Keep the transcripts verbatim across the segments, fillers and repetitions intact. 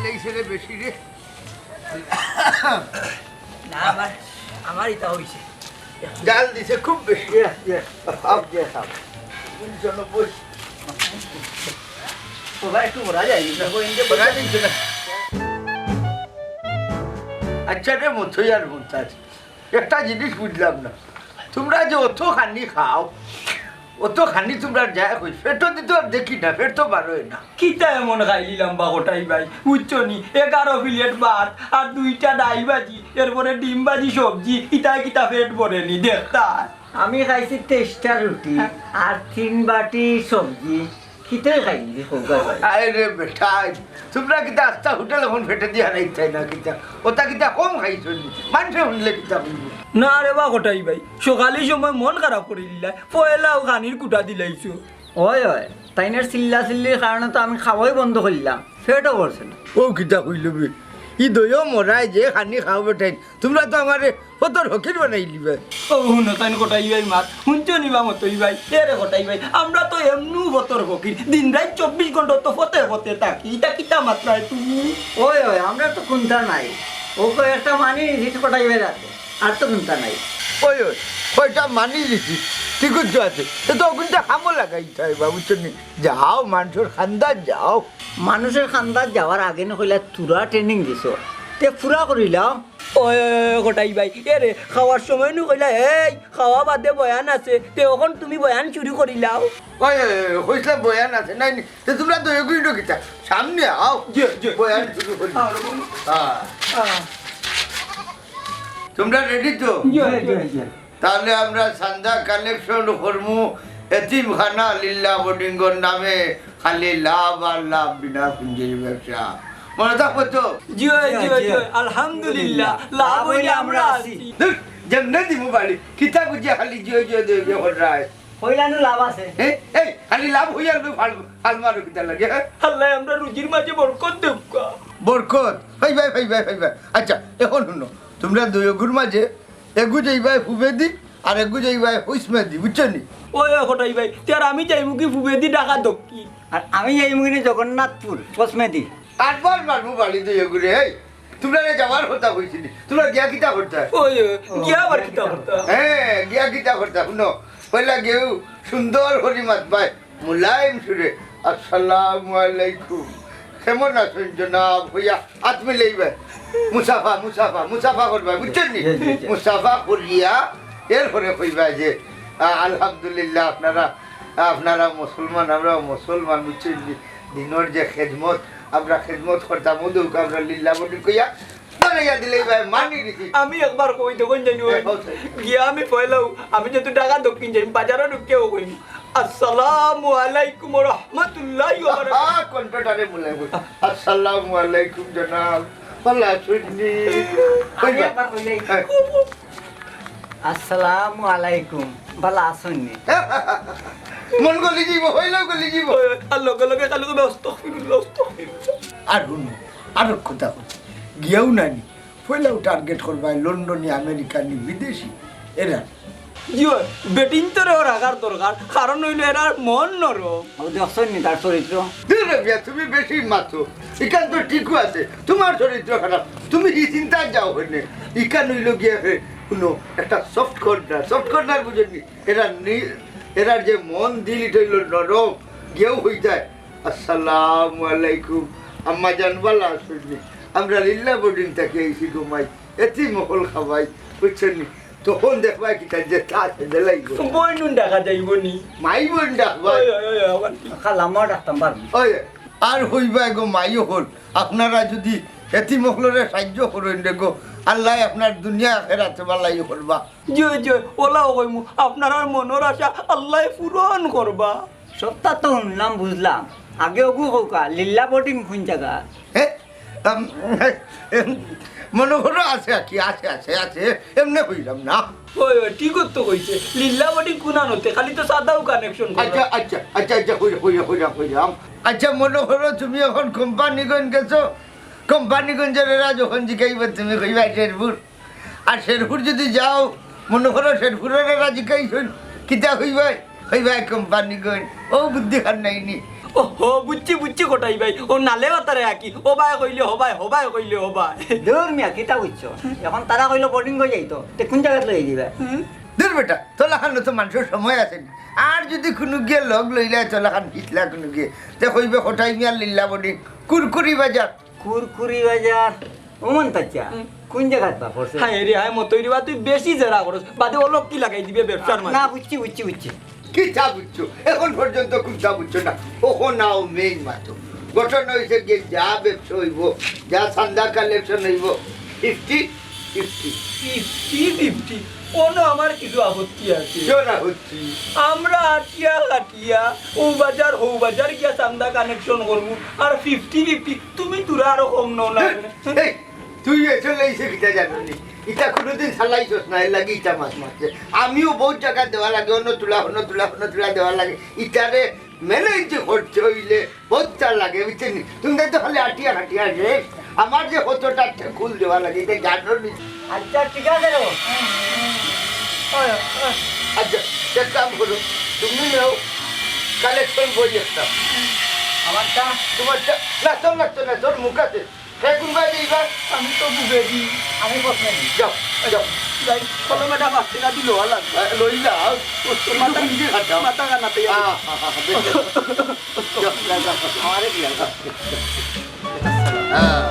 এই ছেলে বেশি রে। না, আমার, আমার ইটা হইছে। জাল দিছে খুব বেশি। ইয়ে, ইয়ে, খাও, ইয়ে, খাও। বুঝছো না, বুঝ। ওবা, একটু ওরা যায়, ওরা কিন্তু না। আচ্ছা রে, মতই আর মন্তাজ, একটা জিনিস বুঝলাম না, তোমরা যে অত খানি খাও, অত খানি তোমরা যায় কই, পেটো দি তো আর দেখি না, পেট তো বারোয় না। কিতা এমন খাইলিলাম বা কটাই ভাই, বুঝছো নি? এগারো প্লেট ভাত আর দুইটা ডাইল ভাজি, এরপরে ডিম ভাজি সবজি, ইতায় কিতা পেট ভরেনি দেখতা? আমি খাইছি তেইশটা রুটি আর তিন বাটি সবজি। কিতাই খাইলি, কউক্কা ভাই? আরে বেটা, তোমরা কিতা আস্তা হোটেল এখন পেটে দিয়া নাই তাই না কিতা? ওটা কিতা কম খাইছো নি? মানষে হুনলে কিতা কইবো? না রে বা কটাই ভাই, সকালের সময় মন খারাপ করি দিলা, পয়লাউ খানির কুটা দিলাইছো। ওই, ওই, তাইনের চিল্লা চিল্লির কারণে তো আমি খাওয়াই বন্ধ করলাম, পেটও ভরছে না। ও কিতা কইল বে? ই দইও মরায় যে খানি খাও বেটাইন, তোমরা তো আমারে ফতর ফকির বানাইলিবায়। ও হুনো, তাইন কটাই ভাই মাত, হুনছো নি বা মতই ভাই? এ রে কটাই ভাই, আমরা তো এমনু ফতর ফকির, দিন রাইত চব্বিশ ঘন্টা তো ফতে ফতে থাকি, ইটা কিতা মাতরায় তুমি? ওই, ওই, আমরা তো কুন্তা নাই, ও কয় একটা মানি রিট কটাই ভাই রাতে, আর তো কুন্তা নাই। ওই, ওই, কয়টা মানি দিছি, ঠিক আছে, আছে। তো তো কুন্তা কামো লাগাইতে হয় বাবু, বুঝছো নি? যাও, মানষর খান্দাত যাও। মানষর খান্দাত যাওয়ার আগে নু কইলা তুরা ট্রেনিং দিছো, তে পুরা করিলাও। ওই, ওই, ওই, কটাই ভাই, এ রে, খাওয়ার সময় নু কইলা, "এই, খাওয়া বাদে বয়ান আছে", তে অখন তুমি বয়ান শুরু করিলাও। ওই, ওই, ওই, কইছলা বয়ান আছে, নাই নি? তে তোমরা দয়া করি কিতা? সামনে আও। জি, জি। বয়ান শুরু করি। আও, আও। হ্যাঁ। আও। তোমরা রেডি তো? জি, জি, জি। তাহলে আমরা চান্দা কালেকশন করমু এতিমখানা লিল্লা বোর্ডিংর নামে, খালি লাভ আর লাভ, বিনা পুঁজির ব্যবসা। মনো থাকবো তো? জি, জি, জি, জি। আলহামদুলিল্লাহ, লাভ অইলে আমরা আছি। ধুর, যেমনে দিমু বাড়ি, কিতা বুঝিয়া খালি জি, জি, জি, জি, করায়। কইলানো লাভ আছে। এ, এই, খালি লাভ অইয়া লই ফাল, ফাল মারো কিতা লাগে, হ্যাঁ? আল্লায় আমরার রুজির মাঝে বরকত দেউক্কা। বরকত? ভাই, ভাই, ভাই, ভাই, ভাই, ভাই। আচ্ছা, এখন হুনো, তোমরা দুইওগুর মাঝে এগু যাইবায় পুবেদি, আর এগু যাইবায় পশ্চিমেদি, বুঝছো নি? ওই, ওই, কটাই ভাই, তে আর আমি যাইমু কি পুবেদি ঢাকা দক্ষিণ? আর আমি যাইমু কি জগন্নাথপুর, পশ্চিমেদি। আরবার মারমু বাড়ি দুইওগুরে, এই, তোমরারে যাওয়ার কথা কইছি নি, তোমরা গিয়া কিতা করতায়? ওই, ওই, গিয়া আবার কিতা করতা? হ্যাঁ, গিয়া কিতা করতা? হুনো, পয়লা গেউ সুন্দর করি মাতবায়, মুলায়েম সুরে, "আসসালামু আলাইকুম, কেমন আছইন জনাব?" কইয়া আত মিলাইবায়। মুসাফা, মুসাফা, মুসাফা করবায়, বুঝছইন নি? জি, জি, জি। মুসাফা করিয়া এরপরে কইবায় যে, আ, "আলহামদুলিল্লাহ, আপনারা, আপনারা মুসলমান, আমরাও মুসলমান", বুঝছইন নি? দিনর যে খেদমত, আমরা খেদমত করতাম, অউ দেউক্কা আমরা লিল্লা বোর্ডিং কইয়া ধরাইয়া দিলাইবায়, মানি দিছি। আমি একবার কই, তখন জানি ওই এ, কও তো। গিয়া আমি পয়লাউ, আমি যেহেতু ঢাকা দক্ষিণ যাই, বাজারো ঢুকিয়াউ কই, "আসসালামু আলাইকুম ওয়া রাহমাতুল্লাহি ওয়া বারাকাতুহু।" আহা, কণ্ঠটারে মনে হয়। "আসসালামু আলাইকুম জনাব, ভালা আছইন নি?" আমি একবার কইলাই। হ্যাঁ। "আসসালামু আলাইকুম, ভালা আছইন নি?" মন গলি যিবো, অইলেও গলি যিবো। আর লগে লগে খালি কইবা, "আস্তাগফিরুল্লাহ, আস্তাগফিরুল্লাহ।" আর হুনো, আরো কথা কই, গিয়াউ নানি, পয়লাউ টার্গেট করবায় লন্ডনি, আমেরিকানি, বিদেশি, এরা। জি অয়, বেটিন্তরে রাখার দরকার, কারণ অইলো এরার মন নরম। ও দেখছইন নি তার চরিত্র? দুর রে মিয়া, তুমি বেশি মাতো। ইখান তো ঠিকউ আছে, তুমার চরিত্র খারাপ, তুমি ই চিন্তাত যাও অইনে। ইখান অইলো গিয়া হে, হুনো, একটা সফট কর্নার, সফট কর্নার বুঝইন নি? এরা নি-, এরার যে মন দিল ইটা অইলো নরম, গিয়াউ কইযায়, "আসসালামু আলাইকুম, আম্মাজান ভালা আছইন নি? আমরা লিল্লা বোর্ডিং থাকি আইছি গো মাই, এতিম অকল খাবাই, বুঝছইন নি?" তখন দেখবায় কিতা যে তা আছে, দিলাই গো। বইন ডাকা যাইবো নি? মাই বইন ডাকবায়। ওই, ওই, ওই, ওই, আবার কি? খালা, আম্মাও ডাকতাম পারবো। ওই, আর কইবায় গো মাই অকল, আপনারা যুদি এতিম অকলরে সাইয্য করইন রে গো, আল্লায় আপনার দুনিয়া আখেরাতে ভালাই করবা। জি, জি, অলাউ কইমু, আপনারার মনর আশা আল্লায় পূরণ করবা। সবতা তো হুনলাম, বুঝলাম। আগে অগু কউক্কা, লিল্লা বোর্ডিং কুন জাগা? হে? আম, এম, মনো করো আছে আর কি, আছে, আছে, আছে। এমনে কইলাম না। ওই, ওই, ঠিকউ তো কইছে। লিল্লা বোর্ডিং কুনানোতে, খালি তো সাদাউ কানেকশন করে। আচ্ছা, আচ্ছা, আচ্ছা, আচ্ছা, কইরা, কইরা, কইরা, কইরা। আচ্ছা, মনো করো তুমি অখন কোম্পানীগঞ্জ গেছো, কোম্পানীগঞ্জর এরা যখন জিকাইবা তুমি কইবা শেরপুর। আর শেরপুর যুদি যাও, মনো করো শেরপুরর এরা জিকাইছইন, কিতা কইবায়? কইবায় কোম্পানীগঞ্জ। অউ বুদ্ধি খান নাই নি। ও হো, বুঝছি, বুঝছি কটাই ভাই, ও নালে বাতারে আঁকি, ও ভাই কইলে ও ভাই, ও ভাই কইলে ও ভাই। দূর মিয়া, কিতা বুঝছো? এখন তারা কইলো বোর্ডিং অই যাইতো, তে কোন জাগাত লই দিবা? দূর বেটা, তোলাখান তো মানষর সময় আছে নি। আর যদি কুনুগিয়ে লগ লইলায় তোলাখান পিছলা কুনুগিয়ে, তে কইবে কটাই মিয়ার লীলা বোর্ডিং, কুরকুরি বাজার। কুরকুরি বাজার? ওমান তাচ্চা, কোন জাগাত বা পড়ছে? হায় রে হায়, মতই রে বা, তুই বেশি জেরা করস, বাদে অলক্কি লাগাই দিবে ব্যবসার মাঝে। না, বুঝছি, বুঝছি, বুঝছি। কিতা বুঝছো? এখন পর্যন্ত কুন্তা বুঝছো না। অখন আও মেইন মাতো। ঘটনা অইছে গিয়া যা ব্যবসা অইবো, যা চান্দা কালেকশন অইবো, ফিফটি ফিফটি। Fifty fifty? অনো আমার কিছু আপত্তি আছে। জোর আপত্তি। আমরা আটিয়া কাটিয়া ও বাজার হউ বাজার গিয়া চান্দা কালেকশন করমু, আর ফিফটি ফিফটি তুমি তোরা আরো কম নেও না। এই, তুই এসে লইছে কিতা জানো নি? ইতা কোনোদিন চালাইছস না, এর লাগি ইতা মাছ মারছে। আমিও বউত জাগা দেওয়া লাগে, অনো তুলা, অনো তুলা, অনো তুলা দেওয়া লাগে। ইতারে ম্যানেজ করতে অইলে বউত চা লাগে, বুঝছো নি? তুমি তো খালি আটিয়া কাটিয়া রে। আমার যে কতটা ঠেকুল দেওয়া লাগে, ইতা জানো নি? আচ্ছা, ঠিক আছে রে। আচ্ছা, এক কাম করো, তুমি নেও কালেকশন বই একটা। আমারটা? তোমারটা? না, তোর লাগতো না, তোর মুখ আছে। হে, কোন বায় যাইবা? আমি তো বুঝে দি। আমি প্রশ্ন দিই। যাও, যাও। যাই, চলো ম্যাডাম, আস্তে গাড়ি লওয়া লাগবে। আ, লই যাও। মাথা, মাথা কানাতে যাও। হ্যাঁ, হ্যাঁ, হ্যাঁ, হ্যাঁ, বেশ। যাও, যাও, যাও, যাও। আমারে কি লাগবে? হ্যাঁ।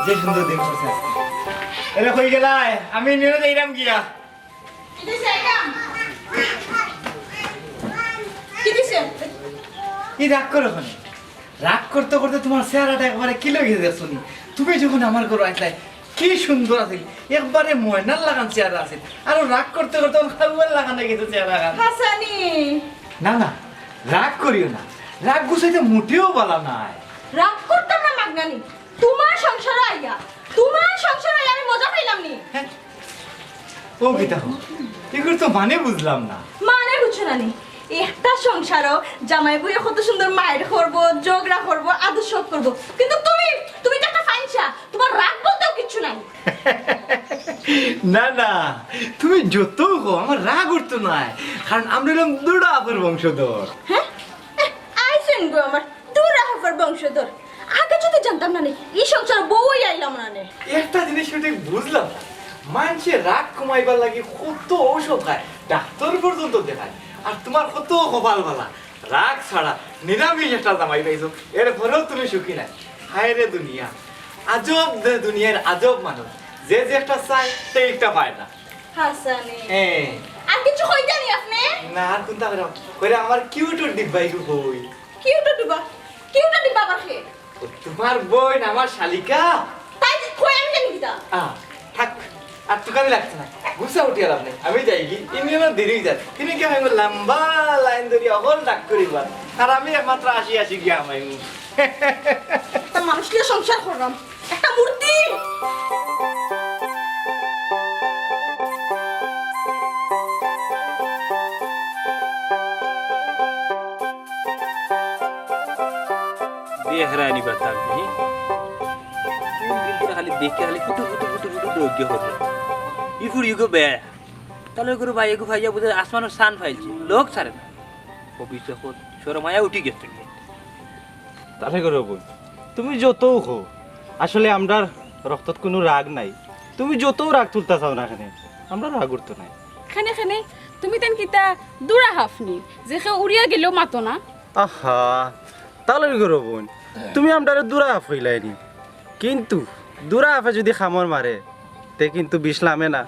যে সুন্দর দিন পড়ছে আজকে। এরে কই গেলায়? আমি নিয়ে যাইরাম গিয়া। কি দিছে? কি রাগ করো কেনে? রাগ করতে করতে তোমার চেহারাটা একবারে কিলা অই গেছে দেখছো নি? তুমি যখন আমার ঘরো আইছলায়, কি সুন্দর আছিল, একবারে ময়নার লাখান চেহারা আছিল। আর রাগ করতে করতে অখন খারুয়ার লাখান অই গেছে চেহারা খান। হাসানি। না, না, রাগ করিও না, রাগ গুছাইতে মোটেও বালা নায়। রাগ করতাম না মাগনানি, তোমার সংসারো আইয়া, তোমার সংসারো আইয়া আমি মজা পাইলাম নি। হ্যাঁ? ও কিতা কও? ইগুর তো মানে বুঝলাম না। মানে বুঝছো না নি? একটা সংসারো জামাই বউয়ে কত সুন্দর মাইর করবো, ঝগড়া করবো, আদর সব করবো। কিন্তু তুমি, তুমি তো একটা ফাইনসা, তোমার রাগ বলতেও কিচ্ছু নাই। না, না, তুমি যত কও, আমার রাগ উঠতো নায়, কারণ আমরা অইলাম দুরা আফার বংশধর। হ্যাঁ? এহ, আইছেন গো আমার দুরা আফার বংশধর। আগে যদি জানতাম না নি, ই সংসারো বউ অইয়া আইলাম না নে। একটা জিনিস আমি ঠিক বুঝলাম না, মানষে রাগ কমাইবার লাগি কত ঔষধ খায়, ডাক্তার পর্যন্ত দেখায়, আর তোমার কত কপাল ভালা, রাগ ছাড়া নিরামিষ একটা জামাই পাইছো, এরপরেও তুমি সুখী নায়। হায় রে দুনিয়া, আজব দে-, দুনিয়ার আজব মানুষ, যে যে একটা চায়, সে একটা পায় না। হাসানি। হ্যাঁ। আর কিছু কইতা নি আপনে? না, আর কুন্তা কইরাম? কইরাম আমার কিউটর ডিব্বা ইগু কই? কিউটর ডিব্বা? কিউটর ডিব্বা আবার কে? ও, তোমার বইন, আমার শালিকা। তাই কই আমি জানি কিতা? আহ, থাক, আর তুকানি লাগতো না। গুছা উঠিয়া লাভ নাই। আমি যাইগি, ইনি আমার দেরি অই যার। ইনি কি হয়, লম্বা লাইন ধরি অকল ডাক করিবার। আর আমি একমাত্র আসি আসি গিয়া হামাইমু। একটা মানুষ লইয়া সংসার করলাম, একটা মূর্তি। দেখ রানি বাতাম নি। কোন দিন করে খালি দেখে খালি ফুটু ফুটু ফুটু ফুটু দৌড় দিয়ে হবে। ই ফুড়ি গো বে। তাহলে করে ভাই এগু ভাইয়া বুঝে আসমানর সান ফাইলছে। লোক ছাড়ে না। অফিসে শরম আয়া উঠি গেছে। তাহলে করে বল, তুমি যতও কও, আসলে আমরার রক্তত কুনু রাগ নাই। তুমি যতও রাগ তুলতা চাও না কেনে, আমরার রাগ উঠতো নায়। কেনে কেনে, তুমি তেন কিতা দুরা হাফ নি, যে কেউ উড়িয়া গেলেও মাতো না? আহা, তালই করো বইন, তুমি আমরারে দুরা হাফ কইলায় নি, কিন্তু দুরা হাফে যদি কামড় মারে, তে কিন্তু বিষ লামে না।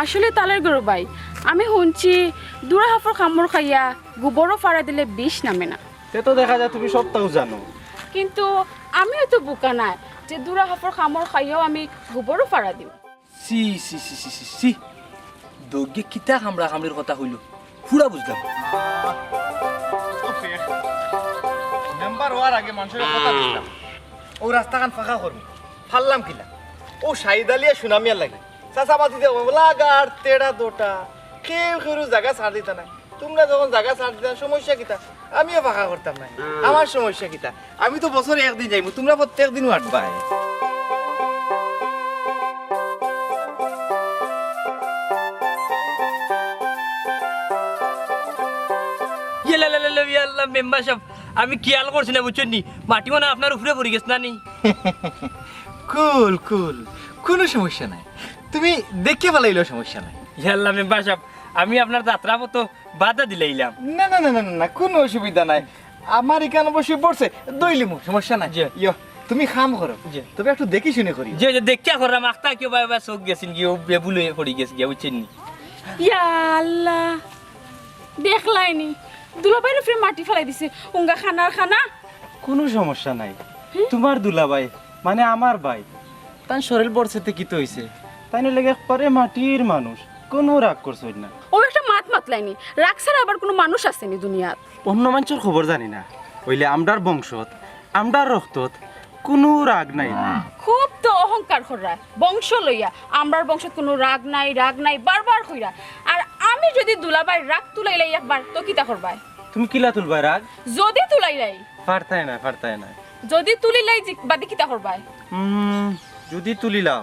আসলে তালই করো ভাই, আমি হুনছি দুরা হাফর কামড় খাইয়া গোবরও ফাড়া দিলে বিষ নামে না। তে তো দেখা যায় তুমি সবটাও জানো। কিন্তু আমিও তো বুকা নায় যে দুরা হাফর কামড় খাইয়াও আমি গোবরও ফাড়া দিমু। ছি, ছি, ছি, ছি, ছি, ছি। দৌগে কিতা কামড়া কামড়ির কথা কইলো, পুরা বুঝলাম। মেম্বার অওয়ার আগে মানষরে কথা দিছলাম, অউ রাস্তাখান ফাঁকা করমু, পারলাম কিলা? অউ শাহিদ আলী আর সুনামিয়ার লাগি। চাচা মাতি দিয়া লাগার তেড়া দোটা, কেউ কেউর জাগা ছাড় দিতা নায়। তুমরা যখন জাগা ছাড় দিতা, সমস্যা কিতা? আমিও ফাঁকা করতাম নায়। আমার সমস্যা কিতা? আমি তো বছরে একদিন যাইমু, তুমরা প্রত্যেক দিনউ আটবায়। ইয়া লা লা লা লা, ইয়া আল্লাহ, মেম্বার সাব, আমি খিয়াল করছি না, বুঝছইন নি? মাটি মানে আপনার উপরে পড়ি গেছে না নি? কুল, কুল, কুনু সমস্যা নাই, তুমি দেখিয়া ফালাইলেও সমস্যা নাই। ইয়া আল্লাহ, মেম্বার সাব, আমি আপনার যাত্রা পথো বাধা দিলাইলাম। না, না, না, না, না, না, কুনু অসুবিধা নাই। আমার ইখান অবশ্যই পড়ছে, ধইলিমু, সমস্যা নাই। জি। ইয়ো, তুমি কাম করো। জি। তবে একটু দেখি শুনি করি। জি, জি, দেখিয়া করলাম, আখতা কেউ বাই বাই চউখ গেছেন গিয়া, ও বেবুল অইয়া পড়ি গেছে গিয়া, বুঝছইন নি? ইয়া আল্লাহ, দেখলায়নি, দুলাভাইর উপরে মাটি ফালাই দিছে, উঙ্গা খানার খানা। কুনু সমস্যা নাই, হুম? তুমার দুলাভাই, মানে আমার ভাই, তান শরীর বড়ছেতে কিতা অইছে? তাইন অইলে গি একবারে মাটির মানুষ, কুনু রাগ করছইন না। ও একটা মাত মাতলায়নি, রাগ ছাড়া আবার কুনু মানুষ আছেনি দুনিয়াত? অন্য মানষর খবর জানি না, অইলে আমরার বংশত, আমরার রক্তত কুনু রাগ নাই। খুব তো অহংকার কররা বংশ লইয়া, আমরার বংশত কুনু রাগ নাই, রাগ নাই, বারবার কইরা। আর আমি যুদি দুলাভাইর রাগ তুলাইলাই একবার, তো কিতা করবায়? তুমি কিলা তুলবায় রাগ? যুদি তুলাইলাই। পারতায় না, পারতায় না। যুদি তুলিলাই জি-, বাদে কিতা করবায়? উম, যুদি তুলিলাও,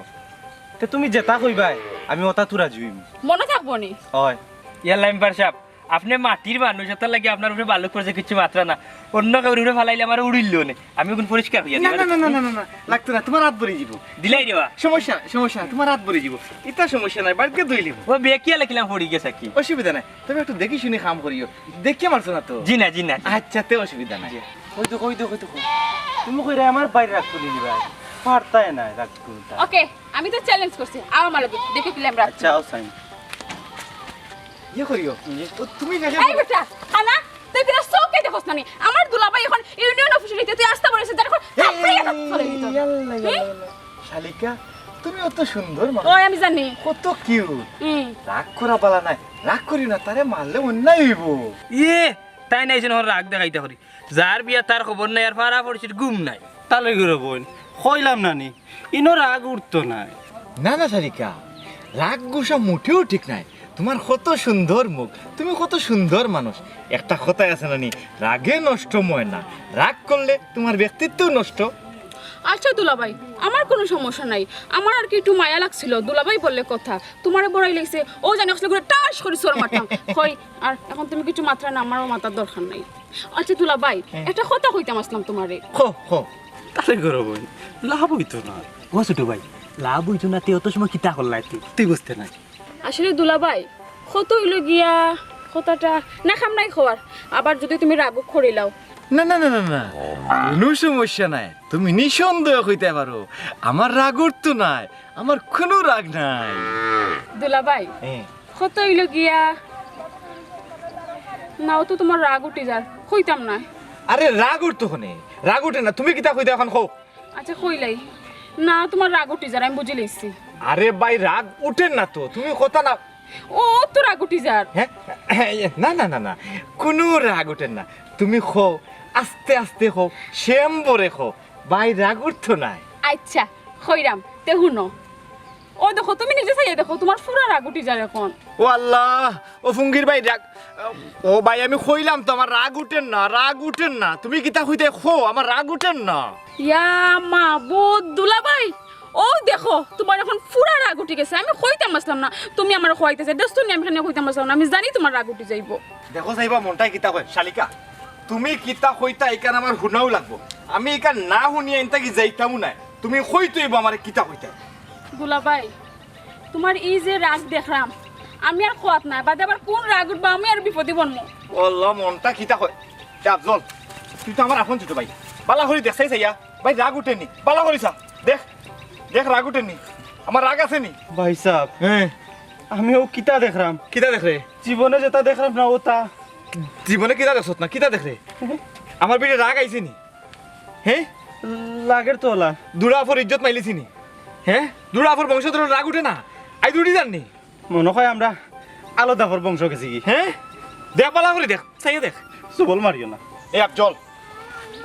তে তুমি যেতা কইবায়, আমি অতাত রাজি অইমু। মনো থাকবো নি? অয়। ইয়া মেম্বার সাব, আপনে মাটির মানুষ, অতার লাগি আপনার উপরে বালুক পড়ছে, কিচ্ছু মাতরা না। অন্য কেউর উপরে ফালাইলে আমার উড়িল নে। আমি অখন পরিষ্কার করিয়া না, দিই। না, না, না, না, না, না, লাগতো না, তুমার আত ভরি যিবো। দিলাই দেবা। সমস্যা, সমস্যা নাই, তুমার আত ভরি যিবো। ইতা সমস্যা নাই, বাড়িত গিয়া ধইলিমু। ও বেকিয়া লেখিলাম পড়ি গেছে কি? অসুবিধা নাই, তবে একটু দেখি শুনি কাম করিও। দেখিয়া মারছো না তো? জি না, জি না। আচ্ছা, তে অসুবিধা নাই। জি। কই তো, কই তো, কই তো, কই। তুমি কইরায় আমার ভাইর রাগ তুলি নিবায়। পারতায় না রাগ তুলতা। ওকে, আমি তো চ্যালেঞ্জ করছি। আও আমার লগে, দেখি কিলা আমি রাগ আচ্ছা, তুলি। আও সাইন। ইয়ে করিও। জি। ও, তুমি কাকে এই বেটা, খানা, তুই কিলা চউখে দেখোস না নি? আমার দুলাভাই অখন ইউনিয়ন অফিসে নিতে, তুই আস্তা বলেছিস, যার অখন এই, এই, থাপড়াইয়া এই, চলে এই, দিত। ইয়াল্লা, হুম? ইয়াল্লা, ইয়াল্লা। শালিকা, তুমি অত সুন্দর মানুষ। ওই আমি জানি। কত কিউট। হুম। রাগ করা বালা নায়, রাগ করিও না, তারে মারলে অন্যায় অইবো। ইয়ে, তাইন আইছইন অখন রাগ দেখাইতা করি। যার বিয়া তার খবর নাই, আর পাড়া পড়শির ঘুম নাই। তালই গরো বইন, কইলাম না নি, ইনো রাগ উঠতো নায়। না, না, শালিকা, রাগ গুসা মোটেও ঠিক নায়। তুমার কত সুন্দর মুখ, তুমি কত সুন্দর মানুষ। একটা কথায় আছে না নি, "রাগে নষ্ট ময়না", রাগ করলে তুমার ব্যক্তিত্ব নষ্ট। আচ্ছা দুলাভাই, আমার কুনু সমস্যা নাই, আমার আর কি একটু মায়া লাগছিল, দুলাভাই বললে কথা, তুমারে বড়াই লাগছে, ও জানি আসলে করে টাস করি চড় মারতাম। কই, আর অখন তুমি কিচ্ছু মাতরায় না, আমারও মাতার দরকার নাই। আচ্ছা দুলাভাই, হ্যাঁ। একটা কথা কইতাম আছলাম তুমারে। কও, কও। তালই গরো বইন, লাভ অইতো না। ও ছোট ভাই, লাভ অইতো না, তে অত সময় কিতা করলায় তুই? তুই বুঝতে নাই। আসলে দুলাভাই, কত অইলো গিয়া কথাটা, না কাম নাই কওয়ার, আবার যুদি তুমি রাগ করিলাও। না, না, না, না, না, কুনু সমস্যা নাই, তুমি নিঃসন্দেহে কইতায় পারো, আমার রাগ উঠতো নায়, আমার কুনু রাগ নাই। দুলাভাই, হ্যাঁ। কত অইলো গিয়া? না, ও তো তুমার রাগ উঠি যার, কইতাম না। আরে রাগ উঠতো কেনে? রাগ উঠে না, তুমি কিতা কইতায় অখন কও। আচ্ছা, কইলাই। না, তুমার রাগ উঠি যার, আমি বুঝিলাইছি। আরে ভাই, রাগ উঠের না তো, তুমি কথা না। ও, ও তো রাগ উঠি যার। হ্যাঁ? না, না, না, না, কুনু রাগ উঠের না। তুমি কও, আস্তে আস্তে কও, সেম বরে কও, ভাই রাগ উঠতো নায়। আচ্ছা, কইরাম, তে হুনো। ও দেখো, তুমি নিজে চাইয়া দেখো, তুমার পুরা রাগ উঠি যার অখন। ও আল্লাহ, ও ফুঙ্গির ভাই রাগ, ও ভাই, আমি কইলাম তো আমার রাগ উঠের না, রাগ উঠের না। তুমি কিতা কইতায় কও, আমার রাগ উঠের না। ইয়া মাবুদ, দুলাভাই, ও দেখো, তুমার অখন পুরা রাগ উঠি গেছে। আমি কইতাম আছলাম না, তুমি আমারে কওয়াইতায়, দোস্ত নি আমি কেনে কইতাম আছলাম না, আমি জানি তুমার রাগ উঠি যাইবো। দেখো চাইবা মনটায় কিতা কয়, শালিকা, তুমি কিতা কইতায় ইখান আমার হুনাউ লাগবো। আমি ইখান না হুনিয়া ইনতাকি যাইতামউ নায়। তুমি কইতে অইবো আমারে কিতা কইতায়। দুলাভাই, তুমার ই যে রাগ দেখরাম, আমি আর কওয়াত নায়, বাদে আবার কুন রাগ উঠবো, আমি আর বিপদে পড়মু। ও আল্লাহ, মনটা কিতা কয়। এ আফজল, তুই তো আমার আপন ছোট ভাই, বালা করি দেখ চাই চাইয়া, ভাই রাগ উঠেনি, বালা করি চা, দেখ, দেখ রাগ উঠেনি, আমার রাগ আছেনি। ভাই সাব, হ্যাঁ। আমি অউ কিতা দেখরাম? কিতা দেখরে? জীবনে যেটা দেখরাম না অটা। জীবনে কিতা দেখছত না, কিতা দেখরে? আমার ভিতরে রাগ আইছেনি? হ্যাঁ? লাগের তো অলা। দুরা আফর ইজ্জত মাইলিছিনি? হ্যাঁ? দুরা আফর বংশধরর রাগ উঠে না? আইজ উঠি যারনি? মনো কয় আমরা আলাদা আফর বংশ গেছিগি। হ্যাঁ? দেখ বালা করি দেখ, চাইয়া দেখ। সবল মারিও না। এ আফজল,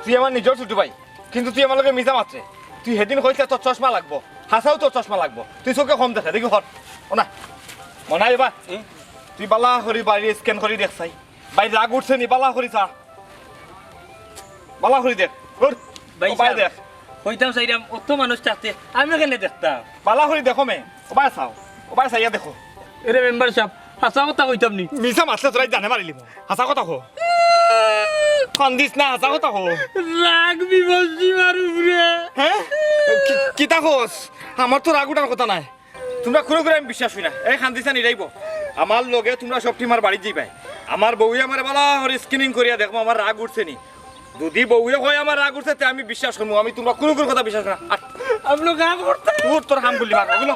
তুই আমার নিজর ছোট ভাই, কিন্তু তুই আমার লগে মিছা মাতরে। তুই হেদিন কইছলে তোর চশমা লাগবো, হাছাউ তোর চশমা লাগবো। তুই চউখে কম দেখরে, দেখি হর। ও না, মনাই বা, তুই বালা করি বাড়ি স্ক্যান করি দেখ চাই। ভাই রাগ উঠছেনি, বালা করি চা। বালা করি দেখ। উঠ। ভাই ও ভাই সাব, দেখ। কইতাম চাইরাম, অত মানুষ থাকতে আমি কেনে দেখতাম? বালা করি দেখো মে। ও ভাই চাও। ও ভাই চাইয়া দেখো। এরে মেম্বার সাব, হাছা কথা কইতাম নি। মিছা মাতলে তোরাই জানে মারিলিমু। হাছা কথা কও। কান্দিস না, হাছা কথা ক। রাগ বিমর্ষি মার উপরে। হ্যাঁ? কি-, কিতা কস? আমার তো রাগ উঠার কথা নায়। তুমরা কুনু করে আমি বিশ্বাস অই না। এই কান্দিস না, নিরাইব। আমার লগে তুমরা সব টিমার বাড়িত যাইবায়। আমার বউয়ে আমারে বালা করি screening করিয়া দেখমু আমার রাগ উঠছে নি। যদি বউয়ে কয় আমার রাগ উঠছে, তে আমি বিশ্বাস করমু। আমি তুমরা কুনু করে কথা বিশ্বাস অই না। আট। আপনি কাম করতে। তোর, তোর কাম করলি মার, বুঝলো?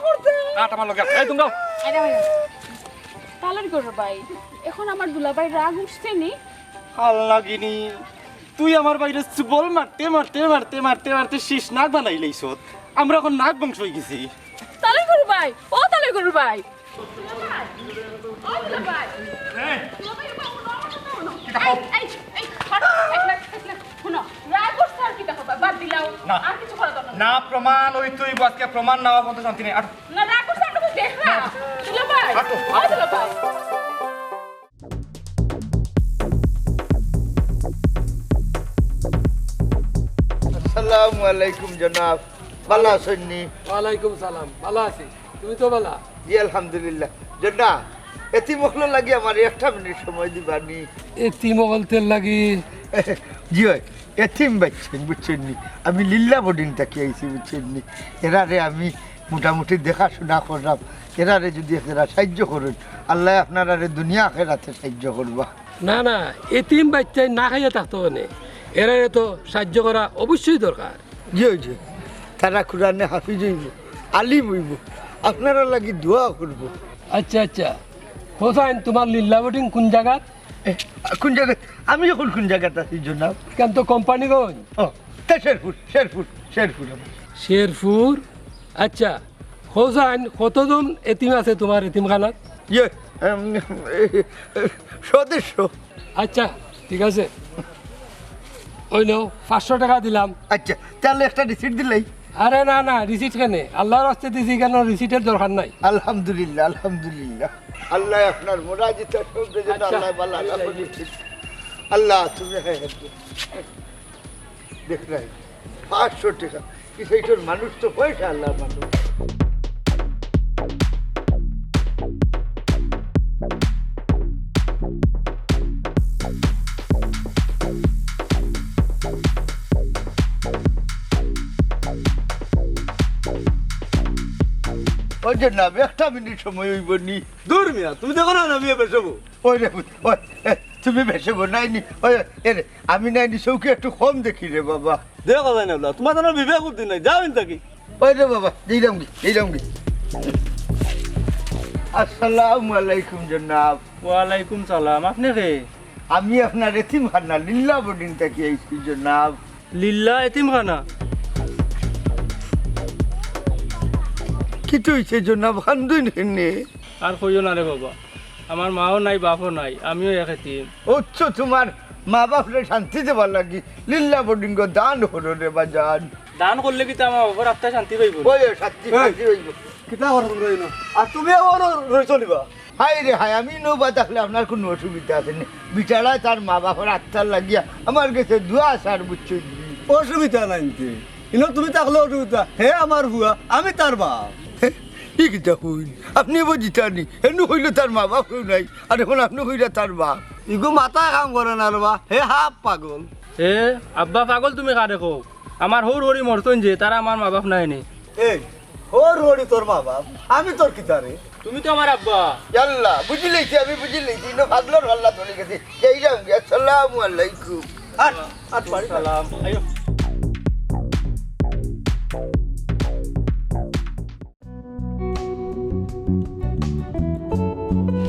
আট আমার লগে। এই তুমরা। আরে ভাই, তালার করো ভাই। এখন আমার দুলাভাই রাগ উঠছে নি? হাল নাগিনি। তুই আমার ভাইরে চুবল মারতে, মারতে, মারতে, মারতে, মারতে শেষ নাগ বানাইলাইছত। আমরা এখন নাগ বংশ অই গেছি। তালার করো ভাই, ও তালার করো ভাই। ও দুলাভাই। এই। দুলাভাই, বাবু, না, না, না, না। কিতা কও? এই, এই, এই, হট, এক মিনিট, এক মিনিট, হুনো, রাগ উঠছে আর কিতা করবা? বাদ দিলাও। না। আর কিছু করা দরকার নাই। না, প্রমাণ অইতো অইবো, আজকে প্রমাণ না অওয়া পর্যন্ত শান্তি নাই। আটো। না, রাগ উঠছে, আমরা তো দেখলাম। আটো, ও আটো। দুলাভাই। আসসালামু আলাইকুম জনাব, ভালা আছইন নি? ওয়ালাইকুম সালাম, ভালা আছি, তুমি তো ভালা? জি আলহামদুলিল্লাহ। জনাব, এতিম অকলর লাগি আমারে একটা মিনিট সময় দিবা নি? এতিম অকলতর লাগি? জি অয়, এতিম বাইচ্চাইন, বুঝছইন নি? আমি লিল্লা বোর্ডিং থাকি আইছি, বুঝছইন নি? এরারে আমি মোটামুটি দেখাশুনা কররাম। এরারে যুদি একজেরা সাইয্য করইন, আল্লায় আপনারারে দুনিয়া আখেরাতে সাইয্য করবা। না, না, এতিম বাইচ্চাইন না খাইয়া থাকতো কেনে? এরারে তো সাইয্য করা অবশ্যই দরকার। জি অয়, জি। তারা কুরআনে হাফিজ অইবো, আলিম অইবো, আপনারার লাগি দোয়া করবো। আচ্ছা, আচ্ছা। হোসাইন, তুমার লিল্লা বোর্ডিং কুন জাগাত? এ, কুন জাগাত? আমি অখন কুন জাগাত আছি, জনাব? কেন তো কোম্পানিগঞ্জ। ও, তা শেরপুর, শেরপুর, শেরপুর আমার। শেরপুর? আচ্ছা, হোসাইন, কতজন এতিম আছে তুমার এতিমখানাত? ইয়ে, এম, সদস্য। আচ্ছা, ঠিক আছে। ওই নেও, পাঁচশো টেকা দিলাম। আচ্ছা, তাইলে একটা রিসিট দিলাও। আরে না, না, রিসিট কেনে? আল্লার ওয়াস্তে দিছি কেনে, রিসিটর দরকার নাই। আলহামদুলিল্লাহ, আলহামদুলিল্লাহ। আল্লায় আপনার মুরাদ ইতা সব যেন আচ্ছা। আল্লায় ভালা রাখুক। আল্লাহ, তুমি দেখরায়, পাঁচশো টেকা। কি সেইটর মানুষ তো পয়সা আল্লার মানুষ। ওই যে না, একটা মিনিট সময় অইবো নি। দূর মিয়া, তুমি দেখো না, না মিয়া বেশ হবো। ওই রে, ওই, এ, তুমি বেশ হবো, নাই নি, ওই, এ রে, আমি নাই নি, চউখে একটু কম দেখি রে বাবা। দেখো যায় না, তুমার যেন বিবেক বুদ্ধি নাই, যাও ইন থাকি। ওই রে বাবা, দিলাম কি, দিলাম কি। আসসালামু আলাইকুম জনাব। ওয়ালাইকুম সালাম, আপনে কে? আমি আপনার এতিমখানা লিল্লা বোর্ডিং থাকি আইছি জনাব। লিল্লা এতিমখানা? কিতা অইছে জনাব, কান্দইন কেনে? আর কইও না রে বাবা, আমার মাও নাই, বাপও নাই, আমিও এক এতিম। অচ্ছা, তুমার মা বাপরে শান্তি দেবার লাগি লিল্লা বোর্ডিংগো দান করো রে বাজান। দান করলে কিতা আমার বাপর আত্মা শান্তি পাইবো? ওই, ওই, শান্তি, এই, শান্তি পাইবো। কিতা করো তোমরা ইনো? আর তুমি আবার রই চলিবা? হায় রে হায়, আমি নৌবা থাকলে আপনার কুনু অসুবিধা আছে নি? বেচারায় তার মা বাপর আত্মার লাগিয়া আমার গেছে দোয়া চার, বুঝছো নি? অসুবিধা নাই তে। ইনো তুমি থাকলে অসুবিধা, হে আমার ফুয়া, আমি তার বাপ। হে, ই কিতা কইন? আপনে বুঝিতা নি? হেনু কইলো তার মা বাপ কেউ নাই, আর এখন আপনে কইরা তার বাপ। ইগু মাথায় কাম করে না রে বা, হে হাফ পাগল। এ, আব্বা পাগল তুমি কারে কও? আমার হউর হরি মরছইন যে, তারা আমার মা বাপ নায় নি। এই, হউর হরি তোর মা বাপ, আমি তোর কিতা রে? তুমি তো আমার আব্বা। ইয়াল্লা, বুঝিলাইছি, আমি বুঝিলাইছি, ইনো পাগলর পাল্লাত পড়ি গেছি। যাইরাম গি, আসসালামু আলাইকুম। আট, আট, বাড়ি সালাম। আইও।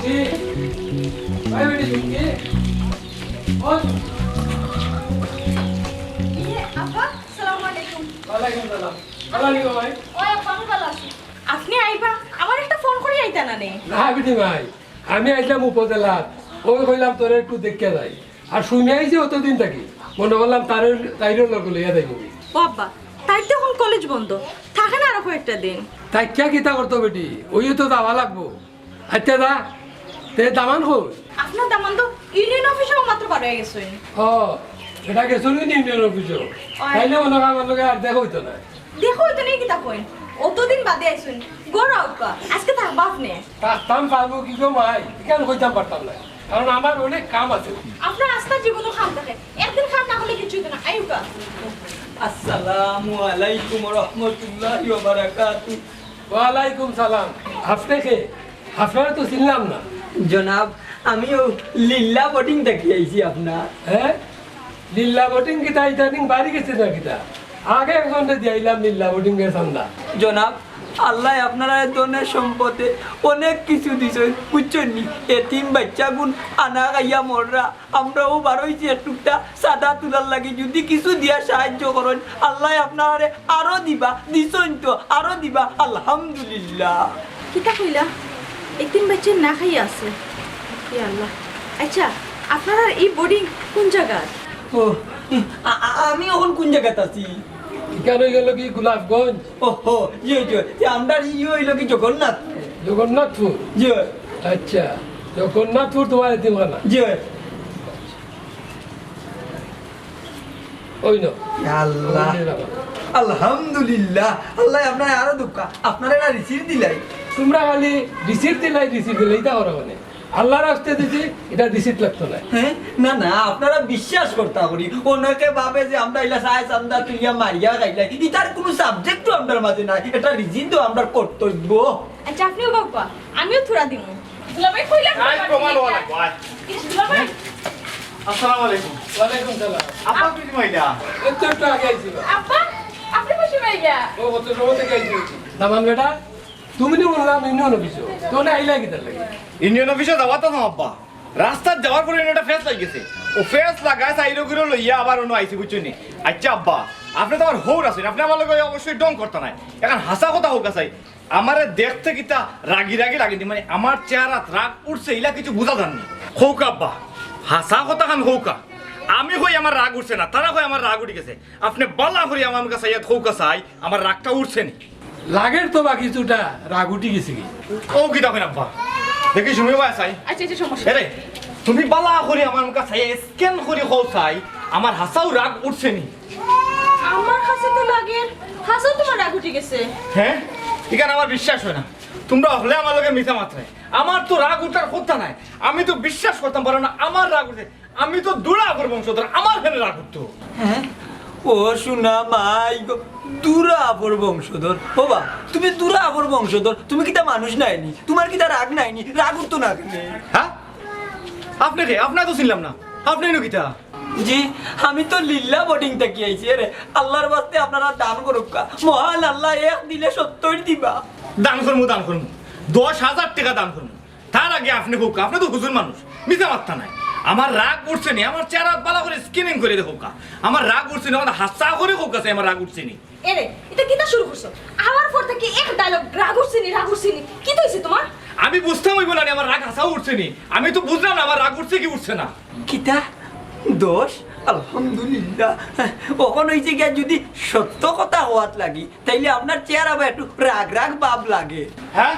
কি? ভাই বেটি, তুমি কি? ও, ইয়ে, আব্বা, সালামু আলাইকুম। ওয়ালাইকুম সালাম। ভালা আছো নি গো ভাই? ওই আব্বা, আমি ভালা আছি। আপনে আইবা? আমারে একটা ফোন করি আইতা না নি? না বেটি ভাই, আমি আইলাম উপজেলাত। ওই কইলাম তোরে একটু দেখিয়া যাই। আর সুমি আইছে অতদিন থাকি, মনে করলাম তারে, তাইরও লগে লইয়া যাইমু। ও আব্বা, তাইর তো এখন কলেজ বন্ধ, থাকে না আরো কয়েকটা দিন। থাকিয়া কিতা করতো বেটি, ওই তো যাওয়া লাগবো। আচ্ছা যা, তে দামান কই? আপনার দামান তো ইউনিয়ন অফিসেও মাত্র বার অইয়া গেছইন। ও, ইটা গেছইন ইউনিয়ন অফিসেও? ওই। তাইলে মনে হয় আমার লগে আর দেখা অইতো না। দেখা অইতো না কিতা কইন? অতদিন বাদে আইছইন। ঘরো আউক্কা, আজকে থাকবা আপনে। থাকতাম পারবো কি গো মাই? ইখান কইতাম পারতাম না। কারণ আমার অনেক কাম আছে। আপনার আস্তা জীবনও কাম থাকে, একদিন কাম না করলে কিচ্ছু হইতো না। আইউক্কা। আসসালামু আলাইকুম রহমতুল্লাহি ওয়া বারাকাতু। ওয়ালাইকুম সালাম। আপনি কে? আপনারে তো চিনলাম না। জনাব, আমি অউ লিল্লা বোর্ডিং থাকি আইছি আপনার। হ্যাঁ? লিল্লা বোর্ডিং কিতা ইদানিং বাড়ি গেছে না কিতা? আগে একজনরে দিয়াইলাম লিল্লা বোর্ডিং এর চান্দা। জনাব, আল্লায় আপনারারে ধনে সম্পদে অনেক কিছু দিছইন, বুঝছইন নি? এতিম বাইচ্চাগুন আনা খাইয়া মররা, আমরাও বারইছি একটুকটা চান্দা তুলার লাগি, যুদি কিছু দিয়া সাহায্য করইন, আল্লায় আপনারারে আরো দিবা, দিছইন তো, আরো দিবা, আলহামদুলিল্লাহ। কিতা কইলা? এতিম বাইচ্চা না খাইয়া আছে। ইয়া আল্লাহ। আচ্ছা, আপনারার ই বোর্ডিং কোন জাগাত? ও, আ-, আ-, আমি অখন কোন জাগাত আছি? ইখান অইগেলো কি গোলাপগঞ্জ? ও হো, জি, জি। তে আমরার ই অইলো কি জগন্নাথ? জগন্নাথপুর? জি। আচ্ছা, জগন্নাথপুর তোমার এতিমখানা? জি। ওই না। আল্লাহ। ওই না। আলহামদুলিল্লাহ। আল্লায় আপনারে আরো দেউক্কা। আপনারে না রিসিট দিলাই। তোমরা খালি রিসিট দিলাই, রিসিট দিলাই, ইতা করো মানে। আল্লার ওয়াস্তে দিছি, ইটা রিসিট লাগতো না। হ্যাঁ? না, না, আপনারা বিশ্বাস করতা করি। অনেকে ভাবে যে আমরা ইলা চায় চান্দা তুলিয়া মারিয়া খাইলাই। ইটার কুনু সাবজেক্টও আমরার মাঝে নাই। ইটা রিসিট দেওয়া আমরার কর্তব্য। আচ্ছা, আপনিও বাবা, আমিও থুড়া দিমু। দুলাভাই কইলাম তো আয়, বাবা, প্রমাণ ঠিক ওয়ালা, আছে। আয়। ইস, দুলাভাই। আসসালামু আলাইকুম। ওয়ালাইকুম সালাম। আপা, আপনি কই আইলা? এই তো একটু আগে আইছি বা। আপা, আপনি কই আইলা? ও, কত সময় থেকে আইছি। দামান বেটা, তুমি নি বললাম ইউনিয়ন অফিসো। তো না আইলা কিতার লাগি? ইউনিয়ন অফিসো যাওয়া তো না আব্বা। রাস্তাত যাওয়ার পরে একটা ফেস লাগি গেছে। ও ফেস লাগায় সাইডো করে লইয়া আবার অনো আইছি, বুঝছো নি? আচ্ছা আব্বা, আপনি তো আমার হউর আছইন, আপনি আমার লগে অবশ্যই ঢং করতা নায়। এখন হাছা কথা কউক্কা চাই, আমারে দেখতে কিতা রাগি রাগি লাগে নি? মানে, আমার চেহারাত রাগ উঠছে, ইলা কিছু বুঝা যারনি। কউক্কা আব্বা, হাছা কথাখান কউক্কা। আমি কই আমার রাগ উঠছে না, তারা কয় আমার রাগ উঠি গেছে। আপনে বালা করি আমার মুখা চাইয়া কউক্কা চাই, আমার রাগটা উঠছে নি? লাগের তো বা কিছুটা রাগ উঠি গেছে কি? ও কিতা কইন আব্বা? দেখি সুমি ভাই চাই। আচ্ছা, আচ্ছা, সমস্যা এরে, তুমি বালা করি আমার মুখা চাইয়া স্ক্যান করি কও চাই, আমার হাছাউ রাগ উঠছে নি? আমার কাছে তো লাগের, হাছাউ তোমার রাগ উঠি গেছে। হ্যাঁ? ইখান আমার বিশ্বাস অয় না। তোমরা অকলে আমার লগে মিছা মাতরায়। আমার তো রাগ উঠার কথা নায়। আমি তো বিশ্বাস করতাম পারলাম না, আমার রাগ উঠছে। আমি তো দুরা আফর বংশধর, আমার কেনে রাগ উঠতো? হ্যাঁ? ও সোনা মাই গো, দুরা আফর বংশধর। ও বা, তুমি দুরা আফর বংশধর, তুমি কিতা মানুষ নায়নি? তোমার কিতা রাগ নায়নি? রাগ উঠতো না কেনে? হ্যাঁ? আপনে কে? আপনারে তো চিনলাম না। আপনে ইনো কিতা? জি, আমি তো লিল্লা বোর্ডিং থাকি আইছি। এরে, আল্লার ওয়াস্তে আপনারা দান করউক্কা। মহান আল্লায় এক দিলে সত্তইর দিবা। দান করমু, দান করমু। দশ হাজার টেকা দান করমু। তার আগে আপনে কউক্কা, আপনে তো হুজুর মানুষ, মিছা মাততা নায়। আমার রাগ উঠছে নি, আমার চেহারাত বালা করি স্ক্যানিং করি দেখউক্কা। আমার রাগ উঠছে নি, আমার হাছা করি কউক্কা চাই, আমার রাগ উঠছে নি। এরে, ইতা কিতা শুরু করছো? আওয়ার পর থাকি এক ডায়লগ, রাগ উঠছে নি, রাগ উঠছে নি। কিতা অইছে তোমার? আমি বুঝতাম অইবো না নি, আমার রাগ হাছাউ উঠছে নি। আমি তো বুঝলাম না আমার রাগ উঠছে কি উঠছে না। কিতা? দশ? আলহামদুলিল্লাহ। অখন অইছে গিয়া যুদি সত্য কথা কওয়াত লাগি, তাইলে আপনার চেহারা বা একটু রাগ রাগ ভাব লাগে। হ্যাঁ?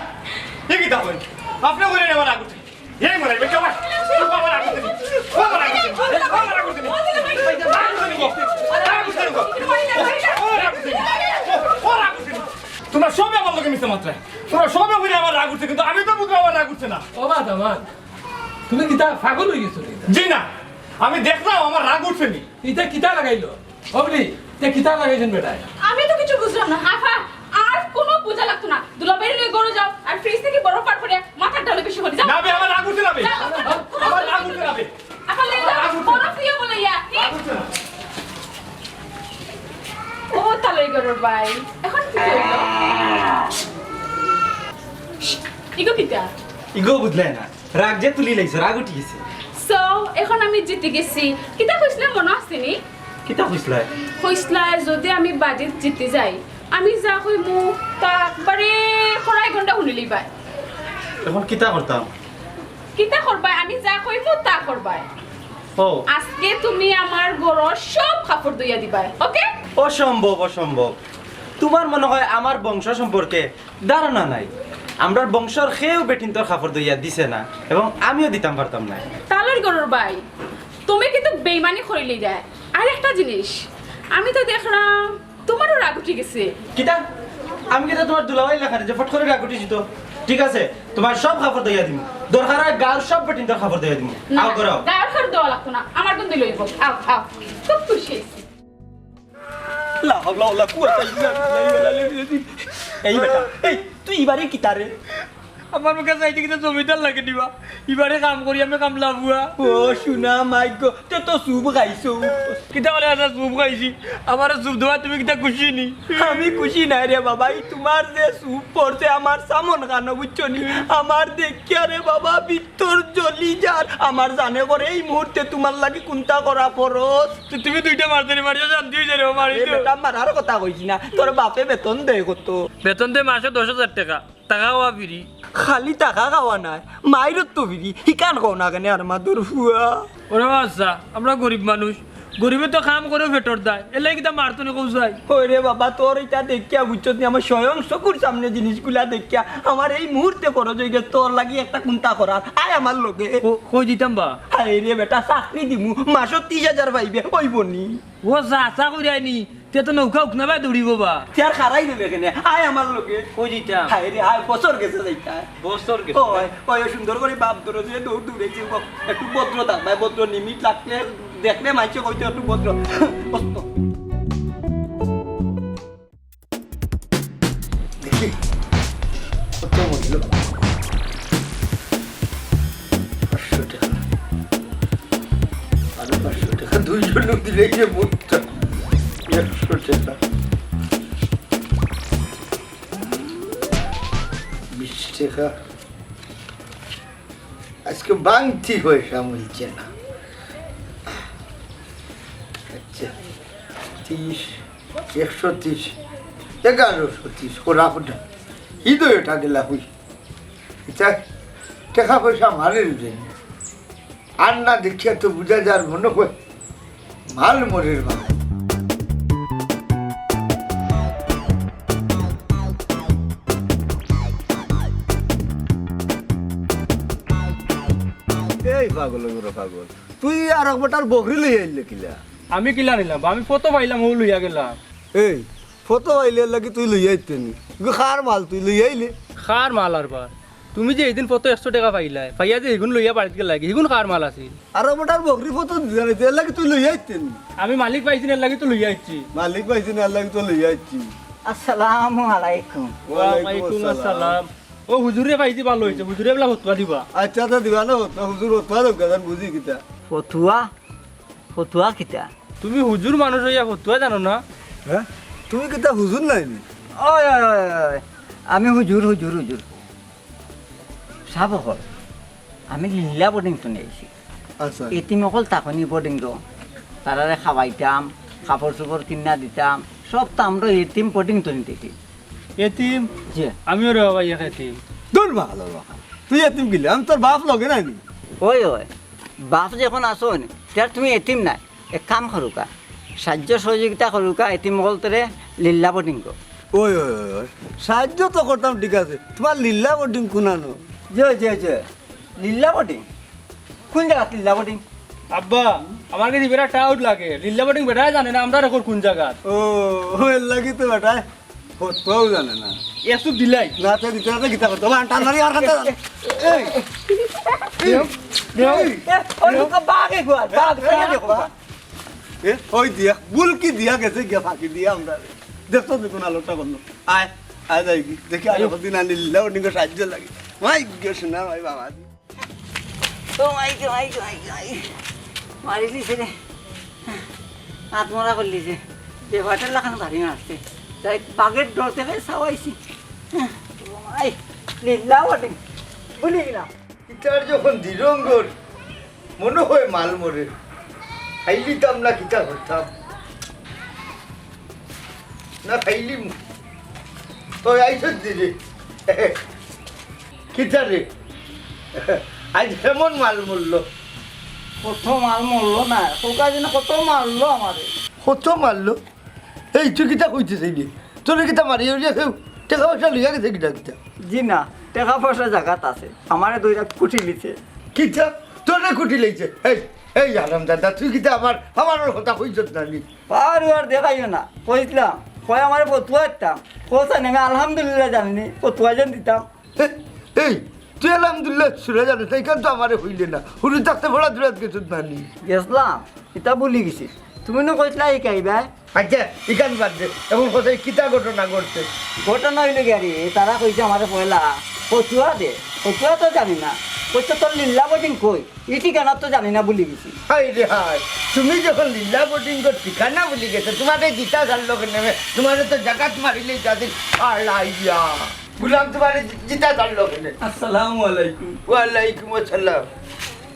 এ কিতা কইন? আপনে কইরা নি আমার রাগ উঠছে। এই মরে, এই মরে, ও বাবা, রাগ উঠছে। ও বাবা, রাগ উঠছে। ও বাবা, রাগ উঠছে। রাগ উঠছে। ও রাগ উঠছে। তোমরা সবে আমার লগে মিছা মাতরায়। তোমরা সবে কইরা আমার রাগ উঠছে, কিন্তু আমি তো বুঝলাম আমার রাগ উঠছে না। ও বা দামান, তুমি কিতা পাগল অই গেছো নি? জি না, আমি দেখলাম আমার রাগ উঠছে নি। ইতা কিতা লাগাইলো? ও বলি, তে কিতা লাগাইছইন বেটায়? আমি তো কিছু বুঝলাম না। আফা, আর কুনু বুঝা লাগতো না। দুলাভাইরে লইয়া ঘরো যাও, আর ফ্রিজ থাকি বরফ বার করিয়া মাথাত ঢালো বেশি করি। যাও। না বে, আমার রাগ উঠছে না বে। যাও, যাও, যাও। আমার রাগ উঠছে না বে। আফা, লইয়া যাও। রাগ উঠছে না। বরফ দিয়া বলে ইয়া। রাগ উঠছে না। ও তালই ঘরর ভাই, এখন কি করব? ইগু কিতা? ইগু বুঝলায় না। রাগ যে তুলি লাইছো, রাগ উঠি গেছে। So, এখন আমি জিতি গেছি। কিতা কইছিলাম মনো আছে নি? কিতা কইছিলায়? কইছিলায়, যদি আমি বাজিত জিতি যাই, আমি যা কইমু, তা একবারে খড়াই গন্ডা হুনিলিবায়। এখন কিতা করতাম? কিতা করবায়? আমি যা কইমু, তা করবায়। ও। আজকে তুমি আমার ঘরর সব কাপড় ধুইয়া দিবায়, ওকে? অসম্ভব, অসম্ভব। তোমার মনে হয় আমার বংশ সম্পর্কে ধারণা নাই। আমরার বংশর কেউ বেটিন্তর কাপড় ধুইয়া দিছে না, এবং আমিও দিতাম পারতাম না। তালই ঘরর ভাই, তুমি কিন্তু বেইমানি করিলিরায়। আর একটা জিনিস, আমি তো দেখলাম তোমারও রাগ উঠি গেছে। কিতা? আমি কিতা তুমার দুলাভাইর লাখান যে ফট করি রাগ উঠি যিতো? ঠিক আছে, তুমার সব কাপড় ধইয়া দিমু, দরকার অয় গাউর সব বেটিন্তর কাপড় ধইয়া দিমু। না, আও, করো। গাউর কাপড় দেওয়া লাগতো না, আমার গন্ধে লইব। আও, আও, খুব খুশি অইছি। লা হাওলা ওয়ালা কুওয়াতা ইল্লা বিল্লাহি ওয়াল আলিয়্যিল আযীম। এই বেটা, এই, তুই ইবারে কিতা রে? আমার মুখে চাইতে কিতা জমিদার লাগে দিবা? ইবারে কাম করি আমি কামলা বুয়া। ও সোনা মাইগো, তে তো চুপ খাইছো। কিতা বলে আছা চুপ খাইছি? আমারে চুপ দেওয়া তুমি কিতা খুশি নি? আমি খুশি নায় রে বাবা, ই তুমার যে চুপ পড়ছে আমার সামন খানো বুঝছো নি? আমার দেখিয়া রে বাবা ভিতর জ্বলি যার। আমার জানে করে এই মুহূর্তে তুমার লাগি কুন্তা করা ফরজ। তো তুমি দুইটা মারতে নি, মারিয়া শান্তি অইছে রে, মারি এ তো। বেটা মারার কথা কইছি না, তোর বাপে বেতন দেয় কত? বেতন দেয় মাসে দশ হাজার টেকা। টাকা খাওয়া ফিরি। খালি টাকা খাওয়া নায়, মাইরও তো ফিরি। হিকান কও না কেনে আর মাদুর ফুয়া? ওরে বাচ্চা, আমরা গরিব মানুষ, গরিবে তো কাম করেও পেটর দায়, এর লাগি কিতা মারতো নি কও চাই? ওরে বাবা, তোর ইটা দেখিয়া বুঝছত নি, আমার স্বয়ং চকুর সামনে জিনিসগুলা দেখিয়া আমার এই মুহূর্তে ফরজ অই গেছে তোর লাগি একটা কুন্তা করার। আয় আমার লগে। ক-, কই দিতাম বা? হায় রে বেটা, চাকরি দিমু, মাসো তিশ হাজার পাইবে, অইবো নি? ও চাচা কইরায় নি, তে তো নৌকা উকনা বায় দৌড়িবো বা। তে আর খাড়াই রইলে কেনে? আয় আমার লগে। কই দিতাম? হায় রে, আয়, বছর গেছে যাইতা। বছর গেছে? ওই, ওই, সুন্দর করি বাপ ধরো যে দৌড় দৌড়াইছে, ও, একটু ভদ্র থাক ভাই, ভদ্র নিমিট লাগলে দেখলে মাইনষে কইতো একটু ভদ্র। অস্ত। দেখি, কত মূল্য? পাঁচশো টেকা। আরো পাঁচশো টেকা, দুইজন দিলে যে মোটটা একশো টেকা। বিশ টেকা। আজকে বাংতি পয়সা মিলছে না। আচ্ছা, তিশ, একশো তিশ, এগারোশো তিশ, ওরা ওটা। ইদো এটা গেলা হই। এটা টেকা পয়সা মারের জন্য। আর না দেখিয়া তো বুঝা যার মনে হয় মাল মরের মাল। এই পাগল, ওরে পাগল, তুই আর এক বেটার বকরি লইয়া আইলে কিলা? আমি কিলা নিলাম বা? আমি ফটো পাইলাম, ও লইয়া গেলাম। এই ফটো পাইলে লাগি তুই লইয়া আইতে নি? ইগু কার মাল তুই লইয়া আইলে? কার মাল আর বা? তুমি যে এইদিন ফটো একশো টেকা পাইলায়, পাইয়া যে হিগুন লইয়া বাড়িত গেলায়, হিগুন কার মাল আছিল? আর বেটার বকরি ফটো দিলা না, এর লাগি তুই লইয়া আইতে নি? আমি মালিক পাইছি না, এর লাগি তো লইয়া আইছি। মালিক পাইছি না, এর লাগি তো লইয়া আইছি। আসসালামু আলাইকুম। ওয়ালাইকুম আসসালাম। ও হুজুরে পাইছি, ভালা অইছে। হুজুরে বলা ফতুয়া দিবা। আচ্ছা, তা দিবা না ফতুয়া, হুজুর ফতুয়া দেউক্কা, জান বুঝি কিতা। ফতুয়া? ফতুয়া কিতা? তুমি হুজুর মানুষ অইয়া ফতুয়া জানো না? হ্যাঁ? তুমি কিতা হুজুর নায় নি? ওই, ওই, ওই, ওই, ওই। আমি হুজুর, হুজুর, হুজুর। সাব অকল, আমি লিল্লা বোর্ডিং তো নিয়ে আইছি। আচ্ছা। এতিম অকল থাকইন নি বোর্ডিংও, তারারে খাওয়াইতাম, কাপড় চোপড় কিনা দিতাম, সব তো আমরা এতিম বোর্ডিং তো নিতেছি। এতিম? জি। আমিও রে বাবা এক এতিম। দূর বাবা, দূর বাবা। তুই এতিম কিলা? আমি তোর বাপ লগে নাই নি? ওই, ওই। বাপ যখন আছো নি, তে আর তুমি এতিম নায়। এক কাম করুক্কা, সাহায্য সহযোগিতা করুক্কা, এতিম অকলতরে লিল্লা বোর্ডিং কো। ওই, ওই, ওই, ওই। সাহায্য তো করতাম, ঠিক আছে। তুমার লিল্লা বোর্ডিং কুনানো? জি, জি, জি। লিল্লা বোর্ডিং? কুন জাগাত লিল্লা বোর্ডিং? আব্বা, আমার গেছে বেটা টাউট লাগে। লিল্লা বোর্ডিং বেটায় জানে না, আমরা রেকর্ড কুন জাগাত। ও, ও, এর লাগি তো বেটায় ফতুয়াও জানে না। এসব দিলাই। না, তে দিতে না, তে কিতা করতো? আমার টান মারি, আমার কাছে। এই, দেও, দেও। এ, ওই তো বাঘ এগুয়ার, বাঘ, এই, বাঘ। এ, ওই দিয়া, বুলকি দিয়া গেছে গিয়া ফাঁকি দিয়া আমরা। দেখতো দেখুন আলোটা বন্ধ। আয়, আয় যাই কি? দেখি আরো কদিন আনিল, ওর নিকে সাহায্য লাগে। মাই গেছে না, ভাই বাবা। ও মাই গো, মাই গো, মাই গো, মাই। মারিলিছে রে। আত্মরা করলিছে। বেবাটার লাখান ভারী মারছে। যাই বাঘের ডর দেখে সাওয়াইছি। ও মাই, লিল্লা বটে। ভুলি গেলাম। ইতার যখন দিরঙ্গর মনে হয় মাল মরে, খাইলিতাম না কিতা করতাম? না খাইলিমু। তো আইছত দিদি। কিতা রে? আজ কেমন মাল মরল? কত মাল মরল না, কউক্কা যেন কত মারলো আমারে। কত মারলো? এই তুই কিতা কইতে চাইলি? তোরে কিতা মারি উড়িয়া কেউ টেকা পয়সা লইয়া গেছে কিতা কিতা? জি না, টেকা পয়সা জাগাত আছে, আমারে ধইরা কুটি লিছে। কিতা? তোরে কুটি লইছে? এই, এই হারামজাদা, তুই কিতা আমার, আমার কথা কইছত না নি? পাওয়ার উয়ার দেখাইও না, কইছিলাম, কয় আমারে ফতুয়া দিতাম। কইছে না, আমি আলহামদুলিল্লাহ জানি নি, ফতুয়া যেন দিতাম। এ, এই, তুই আলহামদুলিল্লাহ সুরা জানে, তাই কারণ তো আমারে হইলে না। হুরু থাকতে পড়া দূরাত গেছত না নি? গেছলাম, ইতা ভুলি গেছি। তুমি না কইছলা শিখাইবায়? আচ্ছা, ইখান বাদ দে। এখন কোথায় কিতা ঘটনা ঘটছে? ঘটনা হইল কি আরে, তারা কইছে আমারে পয়লা, ফতুয়া দে। ফতুয়া তো জানি না। কইছে তোর লিল্লা বডিং কই? ই ঠিকানা তো জানি না, ভুলি গেছি। হায় রে হায়, তুমি যখন লিল্লা বডিং কর ঠিকানা ভুলি গেছো, তোমারে জিতা জানলো কেনে? তোমারে তো জাগাত মারিলেই তাদের আলাইয়া। গুলাম তোমারে জি-, জিতা জানলো কেনে? আসসালামু আলাইকুম। ওয়ালাইকুম আসসালাম।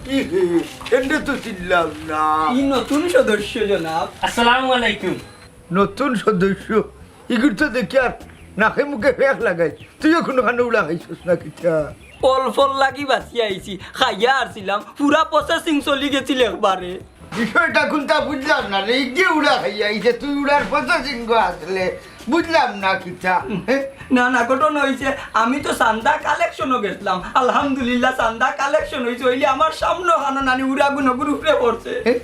কি হে? এন্ডে তো চিনলাম না। ই নতুন সদস্য জনাব। আসসালামু আলাইকুম। নতুন সদস্য? ইগুর তো দেখি আর নাকে মুখে ফেক লাগাই। তুইও কোনোখানে উড়া খাইছস না কিতা? অল্পর লাগি বাঁচিয়া আইছি, খাইয়া আরছিলাম, পুরা প্রসেসিং চলি গেছিল একবারে। বিষয়টা কোনটা বুঝলাম না রে, ইগে উড়া খাইয়া আইছে, তুই উড়ার প্রসেসিং গো আসলে, বুঝলাম না কিতা। হে? না, না, ঘটনা হইছে, আমি তো চান্দা কালেকশনও গেছিলাম, আলহামদুলিল্লাহ চান্দা কালেকশন হইছে, হইলে আমার সামনে হানো নানি উড়া গুনো গ্রুপে পড়ছে। হে?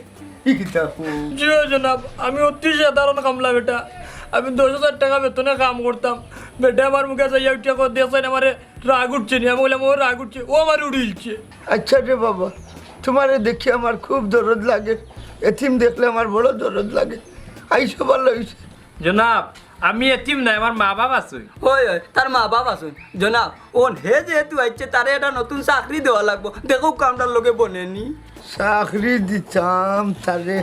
ই কিতা কও? জি অয় জনাব, আমি অতি সাধারণ কামলা বেটা। আমি দশ হাজার টাকা বেতনে কাম করতাম। বেটা আমার মুখে চাইয়া উঠিয়া কয়, "দেখছেন আমারে রাগ উঠছে নি?" আমি কইলাম, "ও রাগ উঠছে।" ও আমার উড়িলছে। আচ্ছা রে বাবা, তোমারে দেখি আমার খুব দরদ লাগে। এতিম দেখলে আমার বড় দরদ লাগে। আইছো ভালা অইছে। জনাব, আমি এতিম নায়, আমার মা বাপ আছইন। ওই, ওই, তার মা বাপ আছইন। জনাব, অন হে যেহেতু আইছে, তারে একটা নতুন চাকরি দেওয়া লাগবো। দেখউক্কা আমরার লগে বনে নি। চাকরি দিতাম তারে।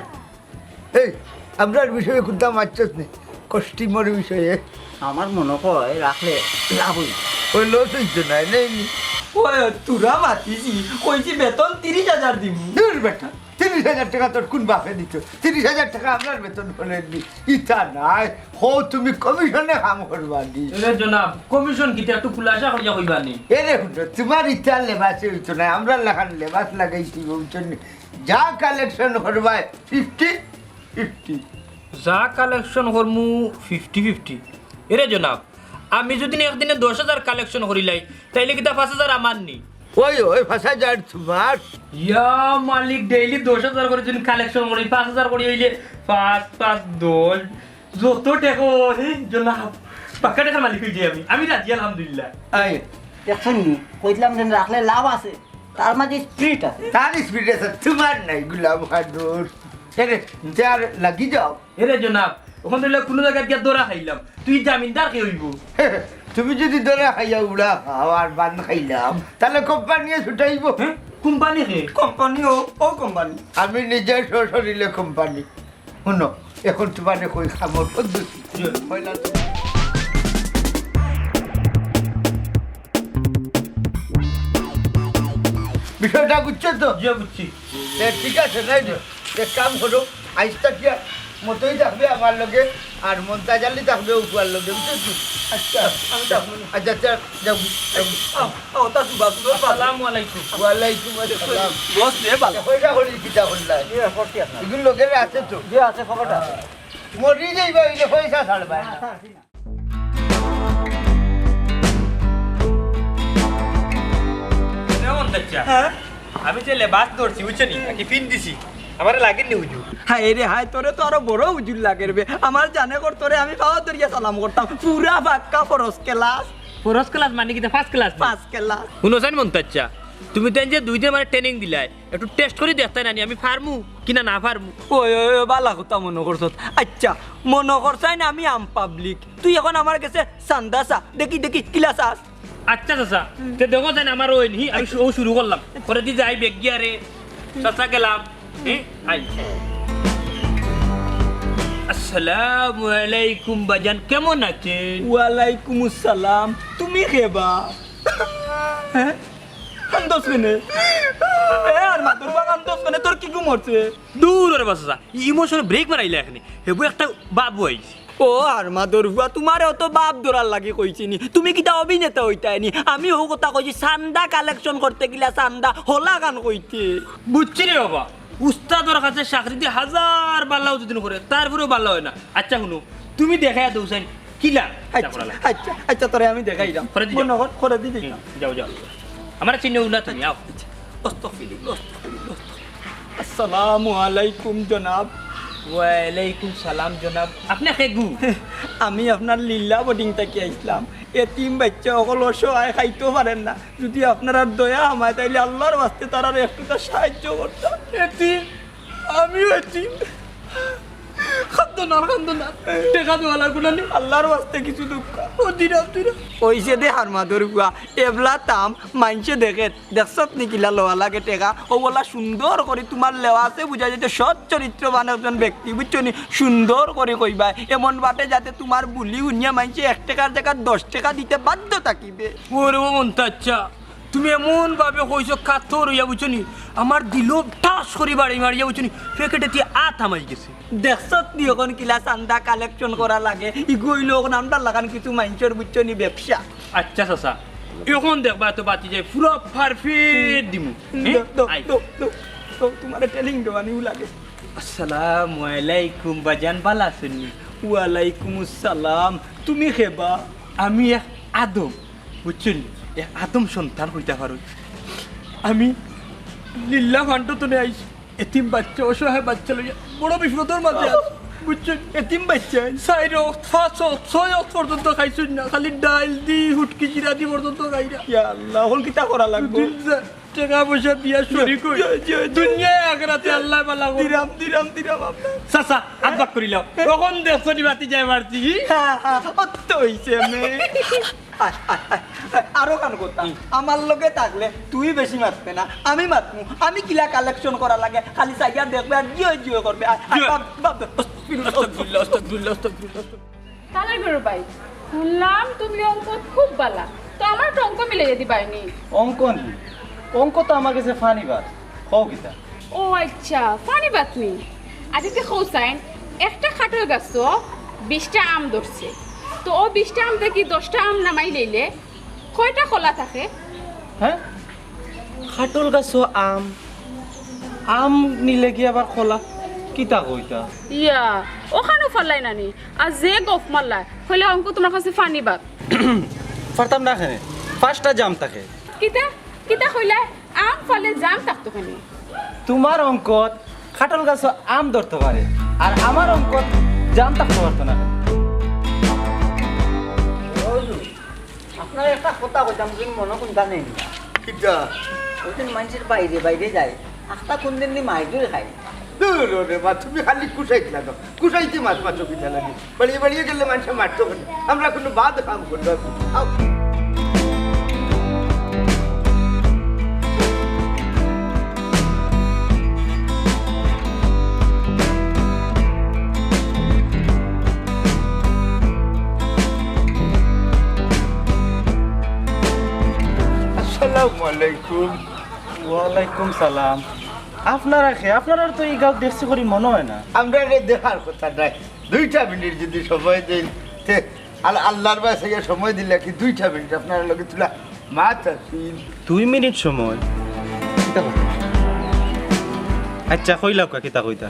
এই, আমরার বিষয়ে কুন্তা মাতছস নি? কস্টিমর বিষয়ে। আমার মনো কয় রাখলে লাভ অইবো। ওই লস অইতো নায়, নেই নি? ওই, তোরা মাতিছি, কইছি বেতন তিরিশ হাজার দিমু। দূর বেটা, তিরিশ হাজার টাকা তোর কুন বাপে দিত? তিরিশ হাজার টাকা আমরার বেতন ফলের নি। ইতা নায়, হো তুমি কমিশনে কাম করবা নি। এরে জনাব, কমিশন কিতা একটু খুলাসা করিয়া কইবা নি? এরে হুনো, তোমার ইতা লেবাসে অইতো নায়, আমরার লাখান লেবাস লাগাইছি, বুঝছো নি? যা কালেকশন করবায়, ফিফটি ফিফটি। যা কালেকশন করমু, ফিফটি ফিফটি। এরে জনাব, আমি যদি একদিনে দশ হাজার কালেকশন করিলাই, তাইলে কিতা পাঁচ হাজার আমার নি? ওই, ওই, পাঁচ হাজার তোমার। ইয়া মালিক, ডেইলি দশ হাজার করি যদি কালেকশন করি, পাঁচ হাজার করি অইলে পাঁচ, পাঁচ, দশ, যত টেকা, হে জনাব, পাক্কা টেকার মালিক অইযাই আমি। আমি রাজি, আলহামদুলিল্লাহ। আই। দেখছইন নি? কইছিলাম যে রাখলে লাভ আছে, তার মাঝে স্পিরিট আছে। তার স্পিরিট আছে, তোমার নাই, গুলাম খানুর। এরে, তে আর লাগি যাও। এরে জনাব, অখন তো কুনু জাগাত গিয়া ধরা খাইলাম, তুই জামিনদার কে অইবো? তুমি যদি ধরা খাইয়া উড়া খাও আর বান খাইলাম, তাইলে কোম্পানিয়ে ছুটাইবো। হে? কোম্পানি কে? কোম্পানি ও, ও কোম্পানি। আমি নিজে সশরীরে কোম্পানি। হুনো, অখন তোমারে কই কামর পদ্ধতি। জি। পয়লা তুমি বিষয়টা বুঝছো তো? জি, বুঝছি। এ, ঠিক আছে, নাই রে। এক কাম করো, আইজ থাকিয়া মতই থাকবে আমার লগে, আর মন্তাজ আলী থাকবে অপুয়ার লগে, বুঝছো তো? আচ্ছা, আমি থাকবো না। আচ্ছা, আচ্ছা, যাও, যাও। আও, আও, তা সুবা, সুবা, সুবা। আসসালামু আলাইকুম। ওয়ালাইকুম আসসালাম। বস রে, বালা। পয়সা করি কিতা করলাই? জি, করছি আপনার। এগুলো লোকের আছে তো? জি, আছে, পকেটে আছে। মরি যাইবা, এই যে পয়সা ছাড়বা। কেমন দেখছা? হ্যাঁ? আমি যে লেবাস ধরছি, বুঝছো নি? আর কি পিন দিছি, আমারে লাগের নি হুজুর। হায় রে হায়, তোরে তো আরো বড় হুজুর লাগের বে। আমার জানে কর তোরে আমি পাওয়া ধরিয়া সালাম করতাম। পুরা পাক্কা ফরস ক্লাস। ফরস ক্লাস মানে কিতা? First class? First class. হুনো চাইন মন্তাজ চাচা, তুমি তাইন যে দুই দিন আমারে ট্রেনিং দিলায়, একটু টেস্ট করি দেখতায় না নি আমি পারমু কি না, না পারমু। ওই, ওই, ওই, বালা কথা মনো করছত। আচ্ছা, মনো করছাইন আমি আম পাবলিক, তুই অখন আমার গেছে চান্দা চা, দেখি, দেখি, কিলা চাস? আচ্ছা চাচা, তে দেখো চাইন আমার ওই নি, আমি শু-, শুরু করলাম। করে দি যাই বেগ গিয়া রে, চাচা গেলাম। হ্যাঁ, আই। আসসালামু আলাইকুম বাজান, কেমন আছেন? ওয়ালাইকুম আসসালাম, তুমি কে বা? হ্যাঁ? কান্দস কেনে? এ, আর মাতুর বা কান্দস কেনে? তোর কিগু মরছে? দূর ওরে বাসা, ইমোশন ব্রেক মারাইলা এখানে। হেবু একটা বাবু আইছে। ও আর মাতুর বা, তোমারে অত বাপ ধরার লাগি কইছি নি। তুমি কিতা অভিনেতা অইতায় নি? আমি অউ কথা কইছি, চান্দা কালেকশন করতে গিলা চান্দা হলা গান কইতে। বুঝছি রে বাবা, উস্তাদর কাছে চাকরি দি হাজার বাল্লাও যদি করে, তারপরেও বাল্লা অয় না। আচ্ছা হুনো, তুমি দেখাইয়া দেও চাইন, কিলা? আচ্ছা, আচ্ছা, আচ্ছা, তোরে আমি দেখাইলাম। করে দি যাও। মনো কর, করে দি দিলাম। হুম, যাও, যাও। আমার চিনে উলা তুমি, আও। আস্তাগফিরুল্লাহ, আস্তাগফিরুল্লাহ, আস্তাগফিরুল্লাহ। আসসালামু আলাইকুম জনাব। ওয়ালাইকুম সালাম জনাব, আপনে কেগু? আমি আপনার লীলা বোর্ডিং থাকি আইছলাম। এতিম বাইচ্চা অকল অসহায়, খাইতো পারের না। যুদি আপনারার দয়া হামায়, তাইলে আল্লার ওয়াস্তে তারারে একটুতা সাহায্য করতা। এতিম? আমিও এতিম। কান্দো না, কান্দো না। টেকা দেওয়া লাগবো না নি? আল্লার ওয়াস্তে কিছু দেউক্কা। ও দিরাম, দিরাম। অইছে দে হারমাদর ফুয়া, এবলা তাম মাইনষে দেখের। দেখছত নি কিলা লওয়া লাগে টেকা? অউ অলা সুন্দর করি তুমার লেওয়া আছে, বুঝা যাইতো সৎ চরিত্রবান একজন ব্যক্তি, বুঝছো নি? সুন্দর করি কইবায়, এমন বাটে যাতে তুমার বুলি হুনিয়া মাইনষে এক টেকার জাগাত দশ টেকা দিতে বাধ্য থাকিবে। ওরে ও মন্তাচ্চা, তুমি এমন ভাবে কইছো, কাতর অইয়া, বুঝছো নি? আমার দিলো ঠাস করি বাড়ি মারিয়া, বুঝছো নি? পকেটে দিয়া আত হামাই গেছে। দেখছত নি অখন কিলা চান্দা কালেকশন করা লাগে? ইগু অইলো অখন আমরার লাখান কিছু মাইনষর, বুঝছো নি, ব্যবসা। আচ্ছা চাচা, অখন দেখবায় তো বাতি যাই, পুরা পারফেক্ট দিমু। হ্যাঁ? দাও, দাও, আই। দাও, দাও, দাও, তুমারে টেলিং দেওয়ানিও লাগে। আসসালামু আলাইকুম বাজান, বালা আছইন নি? ওয়ালাইকুম আসসালাম। তুমি কেবা? আমি এক আদম, বুঝছো নি? এক আদম সন্তান কইতা পারো। আমি লিল্লা ফান্ড তনে আইছি। এতিম বাইচ্চা, অসহায় বাইচ্চা লইয়া বড় বিপদর মাঝে আছি, বুঝছো নি? এতিম বাইচ্চা? চাইর অক্ত, পাঁচ অক্ত, ছয় অক্ত পর্যন্ত খাইছইন না, খালি ডাইল দি, হুটকি জিরা দি পর্যন্ত খাইরা। ইয়া আল্লাহ, অখন কিতা করা লাগবো? দুদিন যা-, টেকা পয়সা দিয়া শরিক অই। জি, জি, জি। দুনিয়ায় আখেরাতে আল্লায় বালা করবা। দিরাম, দিরাম, দিরাম আপনার। চাচা, আত বাক করি লাও। অখন দেখছো নি বাতি যাই মারছি? হ্যাঁ, হ্যাঁ, অত অইছে মে। আয়, আয়, আয়, আয়, আরো কান করতাম। হুম। আমার লগে থাকলে তুই বেশি মাতবে না, আমি মাতমু। আমি কিলা কালেকশন করা লাগে, খালি চাইয়া দেখবে আর জিও জিও করবে। আয়, আয়, জিও। বাপ, বাপ, বাপ। আস্তাগফিরুল্লাহ, আস্তাগফিরুল্লাহ, আস্তাগফিরুল্লাহ, আস্তাগফিরুল্লাহ। কালাই গরুর ভাই, হুনলাম তুমি অঙ্কত খুব বালা, তো আমার তো অঙ্ক মিলাইয়া দিবায়নি। অঙ্ক নি? অঙ্ক তো আমার গেছে ফানি ভাত। কও কিতা? ও আচ্ছা, ফানি ভাত নি? আচ্ছা, তে কও চাইন, একটা কাঠল গাছো বিশটা আম ধরছে, তো অউ বিশটা আম থাকি দশটা আম নামাই লইলে কয়টা কলা থাকে? হ্যাঁ? কাঠল গাছো আম, আম নিলে কি আবার কলা? কিতা কইতা? ইয়া, অখানও ফালাই না নি? আর যে গফ মারলায়, কইলে অঙ্ক তুমার কাছে ফানি ভাত। পারতাম না কেনে, পাঁচটা জাম থাকে। কিতা? কিতা কইলায়? আম ফালে জাম থাকতো কেনে? তুমার অঙ্কত কাঠল গাছো আম ধরতো পারে, আর আমার অঙ্কত জাম থাকতো পারতো না। আপনারে একটা কথা কইতাম, তুমি মনো কুনতা নেইন না। কিতা? অউ দিন মাইনষের বাইরে বাইরে যাই, আখতা কুনদিন নি মাইর ধরি খাই। দূর রে বা, তুমি খালি কুশাইত লাগো, কুশাইতে মাত মাতো কিতা লাগি? বাড়িয়ে বাড়িয়ে গেলে মাইনষে মারতো কেনে? আমরা কুনু বাদ কাম করতাম। আও। আসসালামু আলাইকুম। ওয়ালাইকুম সালাম। আপনারা কে? আপনারারে তো ই গাঁওত দেখছি করি মনো অয় না। আমরারে দেখার কথা নায়, দুইটা মিনিট যুদি সময় দেইন, তে আল-, আল্লার বায় চাইয়া সময় দিলা কি দুইটা মিনিট আপনারার লগে তুলা মাত আছিল। দুই মিনিট সময়? কিতা কথা? আচ্ছা, কইলাউক্কা, কিতা কইতা?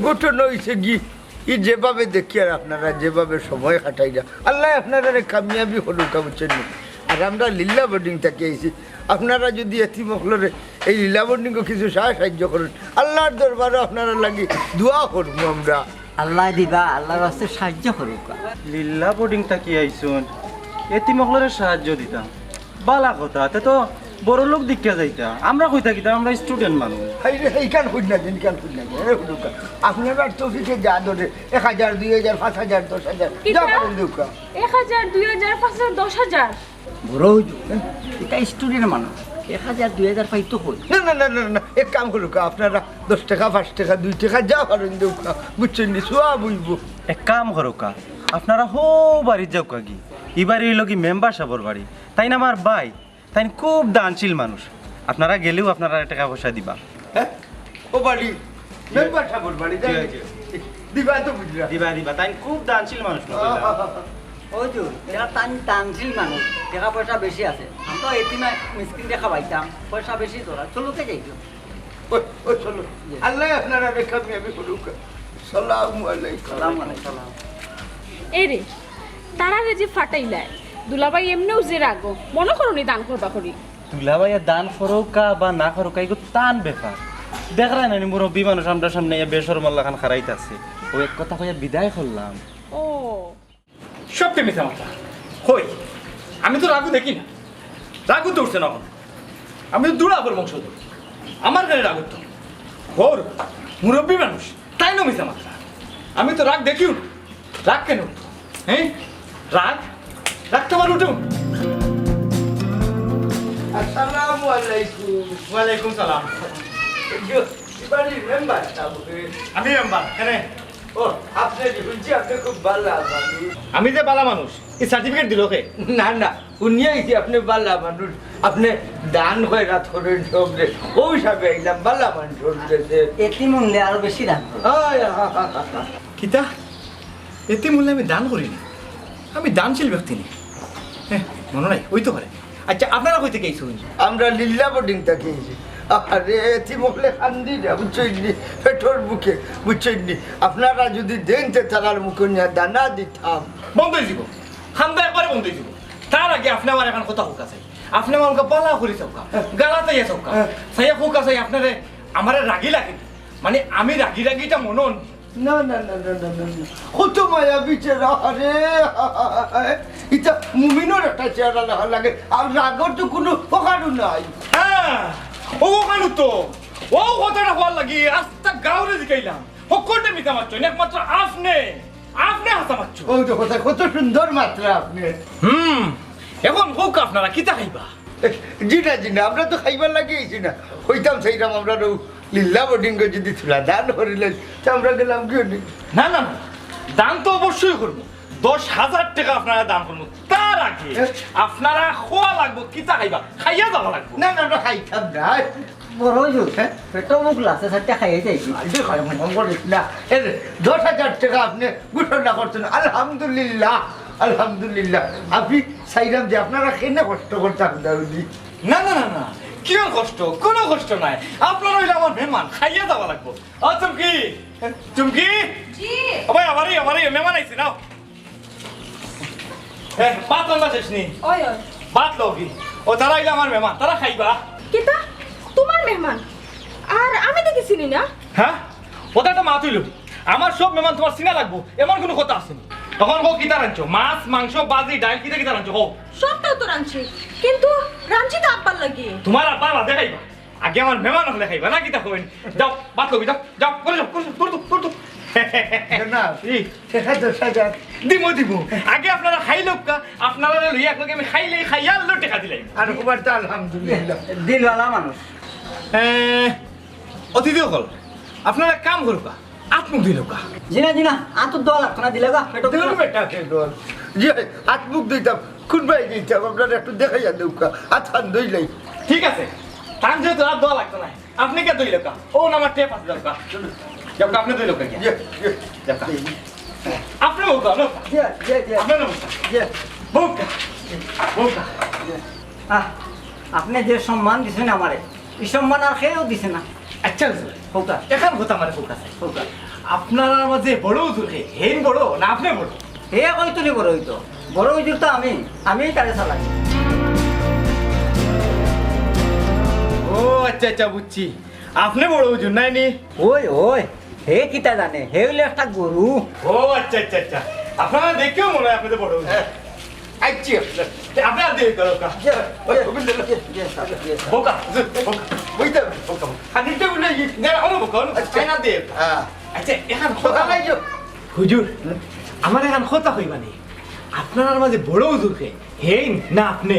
ঘটনা অইছে কি, ই যেভাবে দেখিয়ার আপনারা যেভাবে সময় কাটাইরা, আল্লায় আপনারারে কামিয়াবি করউক্কা, বুঝছইন নি? আর আমরা লিল্লা বোর্ডিং থাকি আইছি, আপনারা যুদি এতিম অকলরে এই লিল্লা বোর্ডিংও কিছু সাহা-, সাহায্য করইন, আল্লার দরবারো আপনারার লাগি দোয়া করমু আমরা। আল্লায় দিবা, আল্লার ওয়াস্তে সাহায্য করউক্কা। লিল্লা বোর্ডিং থাকি আইছইন, এতিম অকলরে সাহায্য দিতাম, বালা কথা, তে তো বড়লোক দেখিয়া যাইতা। আমরা কইতা কিতা, আমরা student মানুষ। এই রে, ইখান কইন না, ইখান কইন না, এরে হুরুকা। আপনারার তৌফিকে যা ধরে, এক হাজার, দুই হাজার, পাঁচ হাজার, দশ হাজার, যা কিতা? পারইন দেউক্কা। এক হাজার, দুই হাজার, পাঁচ হাজার, দশ হাজার? বড় হুজুর, ইতা student মানুষ, এক হাজার, দুই হাজার পাইতো কই? না, না, না, না, না, এক কাম করউক্কা, আপনারা দশ টেকা, পাঁচ টেকা, দুই টেকা, যা পারইন দেউক্কা, বুঝছইন নি, সওয়াব অইবো। এক কাম করউক্কা, আপনারা হউ বাড়িত যাউক্কা গি, ই বাড়ি অইলো গি মেম্বার সাবর বাড়ি, তাইন আমার ভাই, তাইন খুব দানশীল মানুষ। আপনারা গেলেউ আপনারারে টেকা পয়সা দিবা। হ্যাঁ? ও বাড়ি, মেম্বার সাবর বাড়ি, জি, যাই। জি। দিবা তো বুঝলা। দিবা, দিবা। তাইন খুব দানশীল মানুষ না, কইলা। ও হুজুর, এরা তান-, দানশীল মানুষ, টেকা পয়সা বেশি আছে। আমরা এতিম মিসকিনরে খাওয়াইতাম, পয়সা বেশি দরকার। চলো, তে যাই। ওই, ওই, চলো। জি। আল্লায় আপনারারে কামিয়াবি করউক্কা। সালামু আলাইকুম। সালামু আলাইকুম। সালাম। এরে, তারারে যে ফাটাইলায়, দুলাভাই এমনেউ যে রাগো, মনো করো নি দান করবা করি। দুলাভাইয়ে দান করউক্কা বা না করউক্কা, ইগু তান ব্যাপার। দেখরায় না নি মুরব্বি মানুষ আমরার সামনে আইয়া বেশরমর লাখান খাড়াইতাছে। ও এক কথা কইয়া বিদায় করলাম। ও। সবটি মিছা মাতরা। কই, আমি তো রাগও দেখি না, রাগও তো উঠছে না অখন। আমি তো দুরাবর বংশধর, আমার কেনে রাগ উঠতো? হউর মুরব্বী মানুষ, তাইনও মিছা মাতরা। আমি তো রাগ দেখিও না, রাগ কেনে উঠতো? হ্যাঁ, রাগ, রাগ তো আমার উঠেও না। আসসালামু আলাইকুম। ওয়ালাইকুম সালাম। এই যে, এবারে মেম্বার সাহেব। আমি মেম্বার, কেনে? ও, আপনে যে হুনছি, আপনে খুব ভালা মানুষ। আমি যে ভালা মানুষ, ই সার্টিফিকেট দিলো কে? না, না, হুনিয়া আইছি আপনে ভালা মানুষ। আপনে দান খয়রাত করইন সবরে। অউ হিসাবে আইলাম, ভালা মানুষ অইলে। এতিম অইলে আরো বেশি দান করে। আয়, আ, আ, আ, আ। কিতা? এতিম অইলে আমি দান করি নি? আমি দানশীল ব্যক্তি নি। হ্যাঁ, মনো নাই, অইতো পারে। আচ্ছা, আপনারা কই থাকি আইছইন? আমরা লিল্লা বোর্ডিং থাকি আইছি। আরে, এতিম অইলে কান্দি না, বুঝছইন নি? পেটর ভুকে, বুঝছইন নি? আপনারা যুদি দেইন, তে তারার মুখো নিয়া দানা দিতাম। বন্ধ অইযিবো। কান্দা একবারে বন্ধ অইযিবো। তার আগে আপনে আমারে একখান কথা কউক্কা চাই। আপনে আমারে ভালা করি চাউক্কা। গালাত আইয়া চাউক্কা। চাইয়া কউক্কা চাই আপনারে, আমারে রাগি লাগে নি? মানে, আমি রাগি রাগি ইটা মনো অয় নি? না, না, না। কত মায়াবী চেহারা, আরে, ইটা মুমিনর একটা চেহারা লাখান লাগে। আর রাগর তো কুনু প্রকারও নাই। হ্যাঁ, অউ অখানউ তো, অউ কথাটা কওয়ার লাগি আস্তা গাউরে জিকাইলাম। হকলটায় মিছা মাতছইন, একমাত্র আপনে, আপনে হাছা মাতছইন। অউ তো কথা, কত সুন্দর মাতরা আপনে। হুম, অখন কউক্কা আপনারা কিতা খাইবা? জি না, জি না, আমরা তো খাইবার লাগি আইছি না। কইতাম চাইরাম আমরা অউ লিল্লা বোর্ডিংয়ে যুদি থুড়া দান করিলাইন, তে আমরা গেলাম গিয়া নি। না, না, না, দান তো অবশ্যই করমু। দশ হাজার টেকা আপনারারে দান করমু। তার আগে এ? আপনারা কওয়া লাগবো, কিতা খাইবা? খাইয়া যাওয়া লাগবো। না, না, আমরা খাইতাম না। বড় হুজুর, হ্যাঁ? পেটো ভুক লাগছে, চাইরটা খাইয়া যাইগি। আইডি খাই, মন করিস না। এ রে, দশ হাজার টেকা আপনে ঘোষণা করছইন। আলহামদুলিল্লাহ, আলহামদুলিল্লাহ। আমি চাইরাম যে আপনারা কেনে কষ্ট করতা, দাউদি। না, না, না, না, কিওর কষ্ট? কুনু কষ্ট নাই। আপনারা অইলা আমার মেহমান, খাইয়া যাওয়া লাগবো। ও চুমকি, চুমকি। জি। ও ভাই, আমারই, আমারই মেহমান আইছে, নাও। এ, ভাত রান্দা শেষ নি? ওই, ওই। ভাত লও কি? ও, তারা অইলা আমার মেহমান, তারা খাইবা। কিতা? তুমার মেহমান? আর আমি দেখি চিনি না। হ্যাঁ? ওটা তো মাত অইলো। আমার সব মেহমান তুমার চিনা লাগবো, এমন কুনু কথা আছে নি? অখন কও কিতা রানছো? মাছ, মাংস, ভাজি, ডাইল, কিতা কিতা রানছো? কও। সবটাউ তো রানছি, কিন্তু রানছি তো আব্বার লাগি। তুমার আব্বা বাদে খাইবা, আগে আমার মেহমান অকলে খাইবা, না কিতা কইন? যাও, ভাত লও, যাও, যাও, করে যাও, করে যাও, করে যাও, করে যাও। না, ই। টেকা দশ হাজার। দিমু, দিমু। আগে আপনারা খাইলাউক্কা, আপনারারে লইয়া একলগে আমি খাইলেই খাইয়া আল্লাহ টেকা দিলাই। আর ওবার তো আলহামদুলিল্লাহ। দিলওয়ালা মানুষ। এ, অতিথি অকল, আপনারা এক কাম করউক্কা, আত মুখ ধুইলাউক্কা। জি না, জি না, আত ধোয়া লাগতো না, দিলাউক্কা, পেটো ধুইলাউক্কা। বেটা, কে ধোয়া? জি, আত মুখ ধুইতাম, কুন বায় ধুইতাম, আপনারা একটু দেখাইয়া দেউক্কা, আত খান ধুইলাই। ঠিক আছে, তান যেহেতু আত ধোয়া লাগতো না, আপনে কিয়া ধুইলাউক্কা? অউ না আমার টেপ আছে, যাউক্কা। যাউক্কা, আপনে ধুইলাউক্কা গিয়া। জি, জি। যাউক্কা। আপনে বউক্কা, বউক্কা। জি, জি, জি। আপনে বউক্কা। জি। বউক্কা। বউক্কা। জি। আহ, আপনে যে সম্মান দিছইন আমারে, ই সম্মান আর কেউ দিছে না। আচ্ছা, হুজুর, কউক্কা। একখান কথা আমারে কউক্কা চাই। কউক্কা। আপনারার মাঝে বড় হুজুর কে, হেইন বড় না আপনে বড়? হে কইতো নি বড় অইতো। বড় হুজুর তো আমি, আমিউ তারে চালাই। ও আচ্ছা, আচ্ছা, বুঝছি। আপনে বড় হুজুর নায় নি? ওই, ওই, হে কিতা জানে? হে অইলো একটা গরু। ও আচ্ছা, আচ্ছা, আচ্ছা। আপনারে দেখিয়াউ মনো অয় আপনে তো বড় হুজুর। হ্যাঁ। আইচ্ছি আপনার। তে আপনে আর দেরি করো কা? জি, জি, জি, জি, স্যার, জি, স্যার। বউক্কা, বউক্কা। বইতে হবে, বউক্কা। খানিকটা বলে ই-, না, না, অনো বউক্কা, অনো। আচ্ছা। তাই না দে। হ্যাঁ। আচ্ছা, একখান কথা সকালে আইও। হুজুর, আমার একখান কথা কইবা নি। আপনারার মাঝে বড় হুজুর কে, হেইন না আপনে?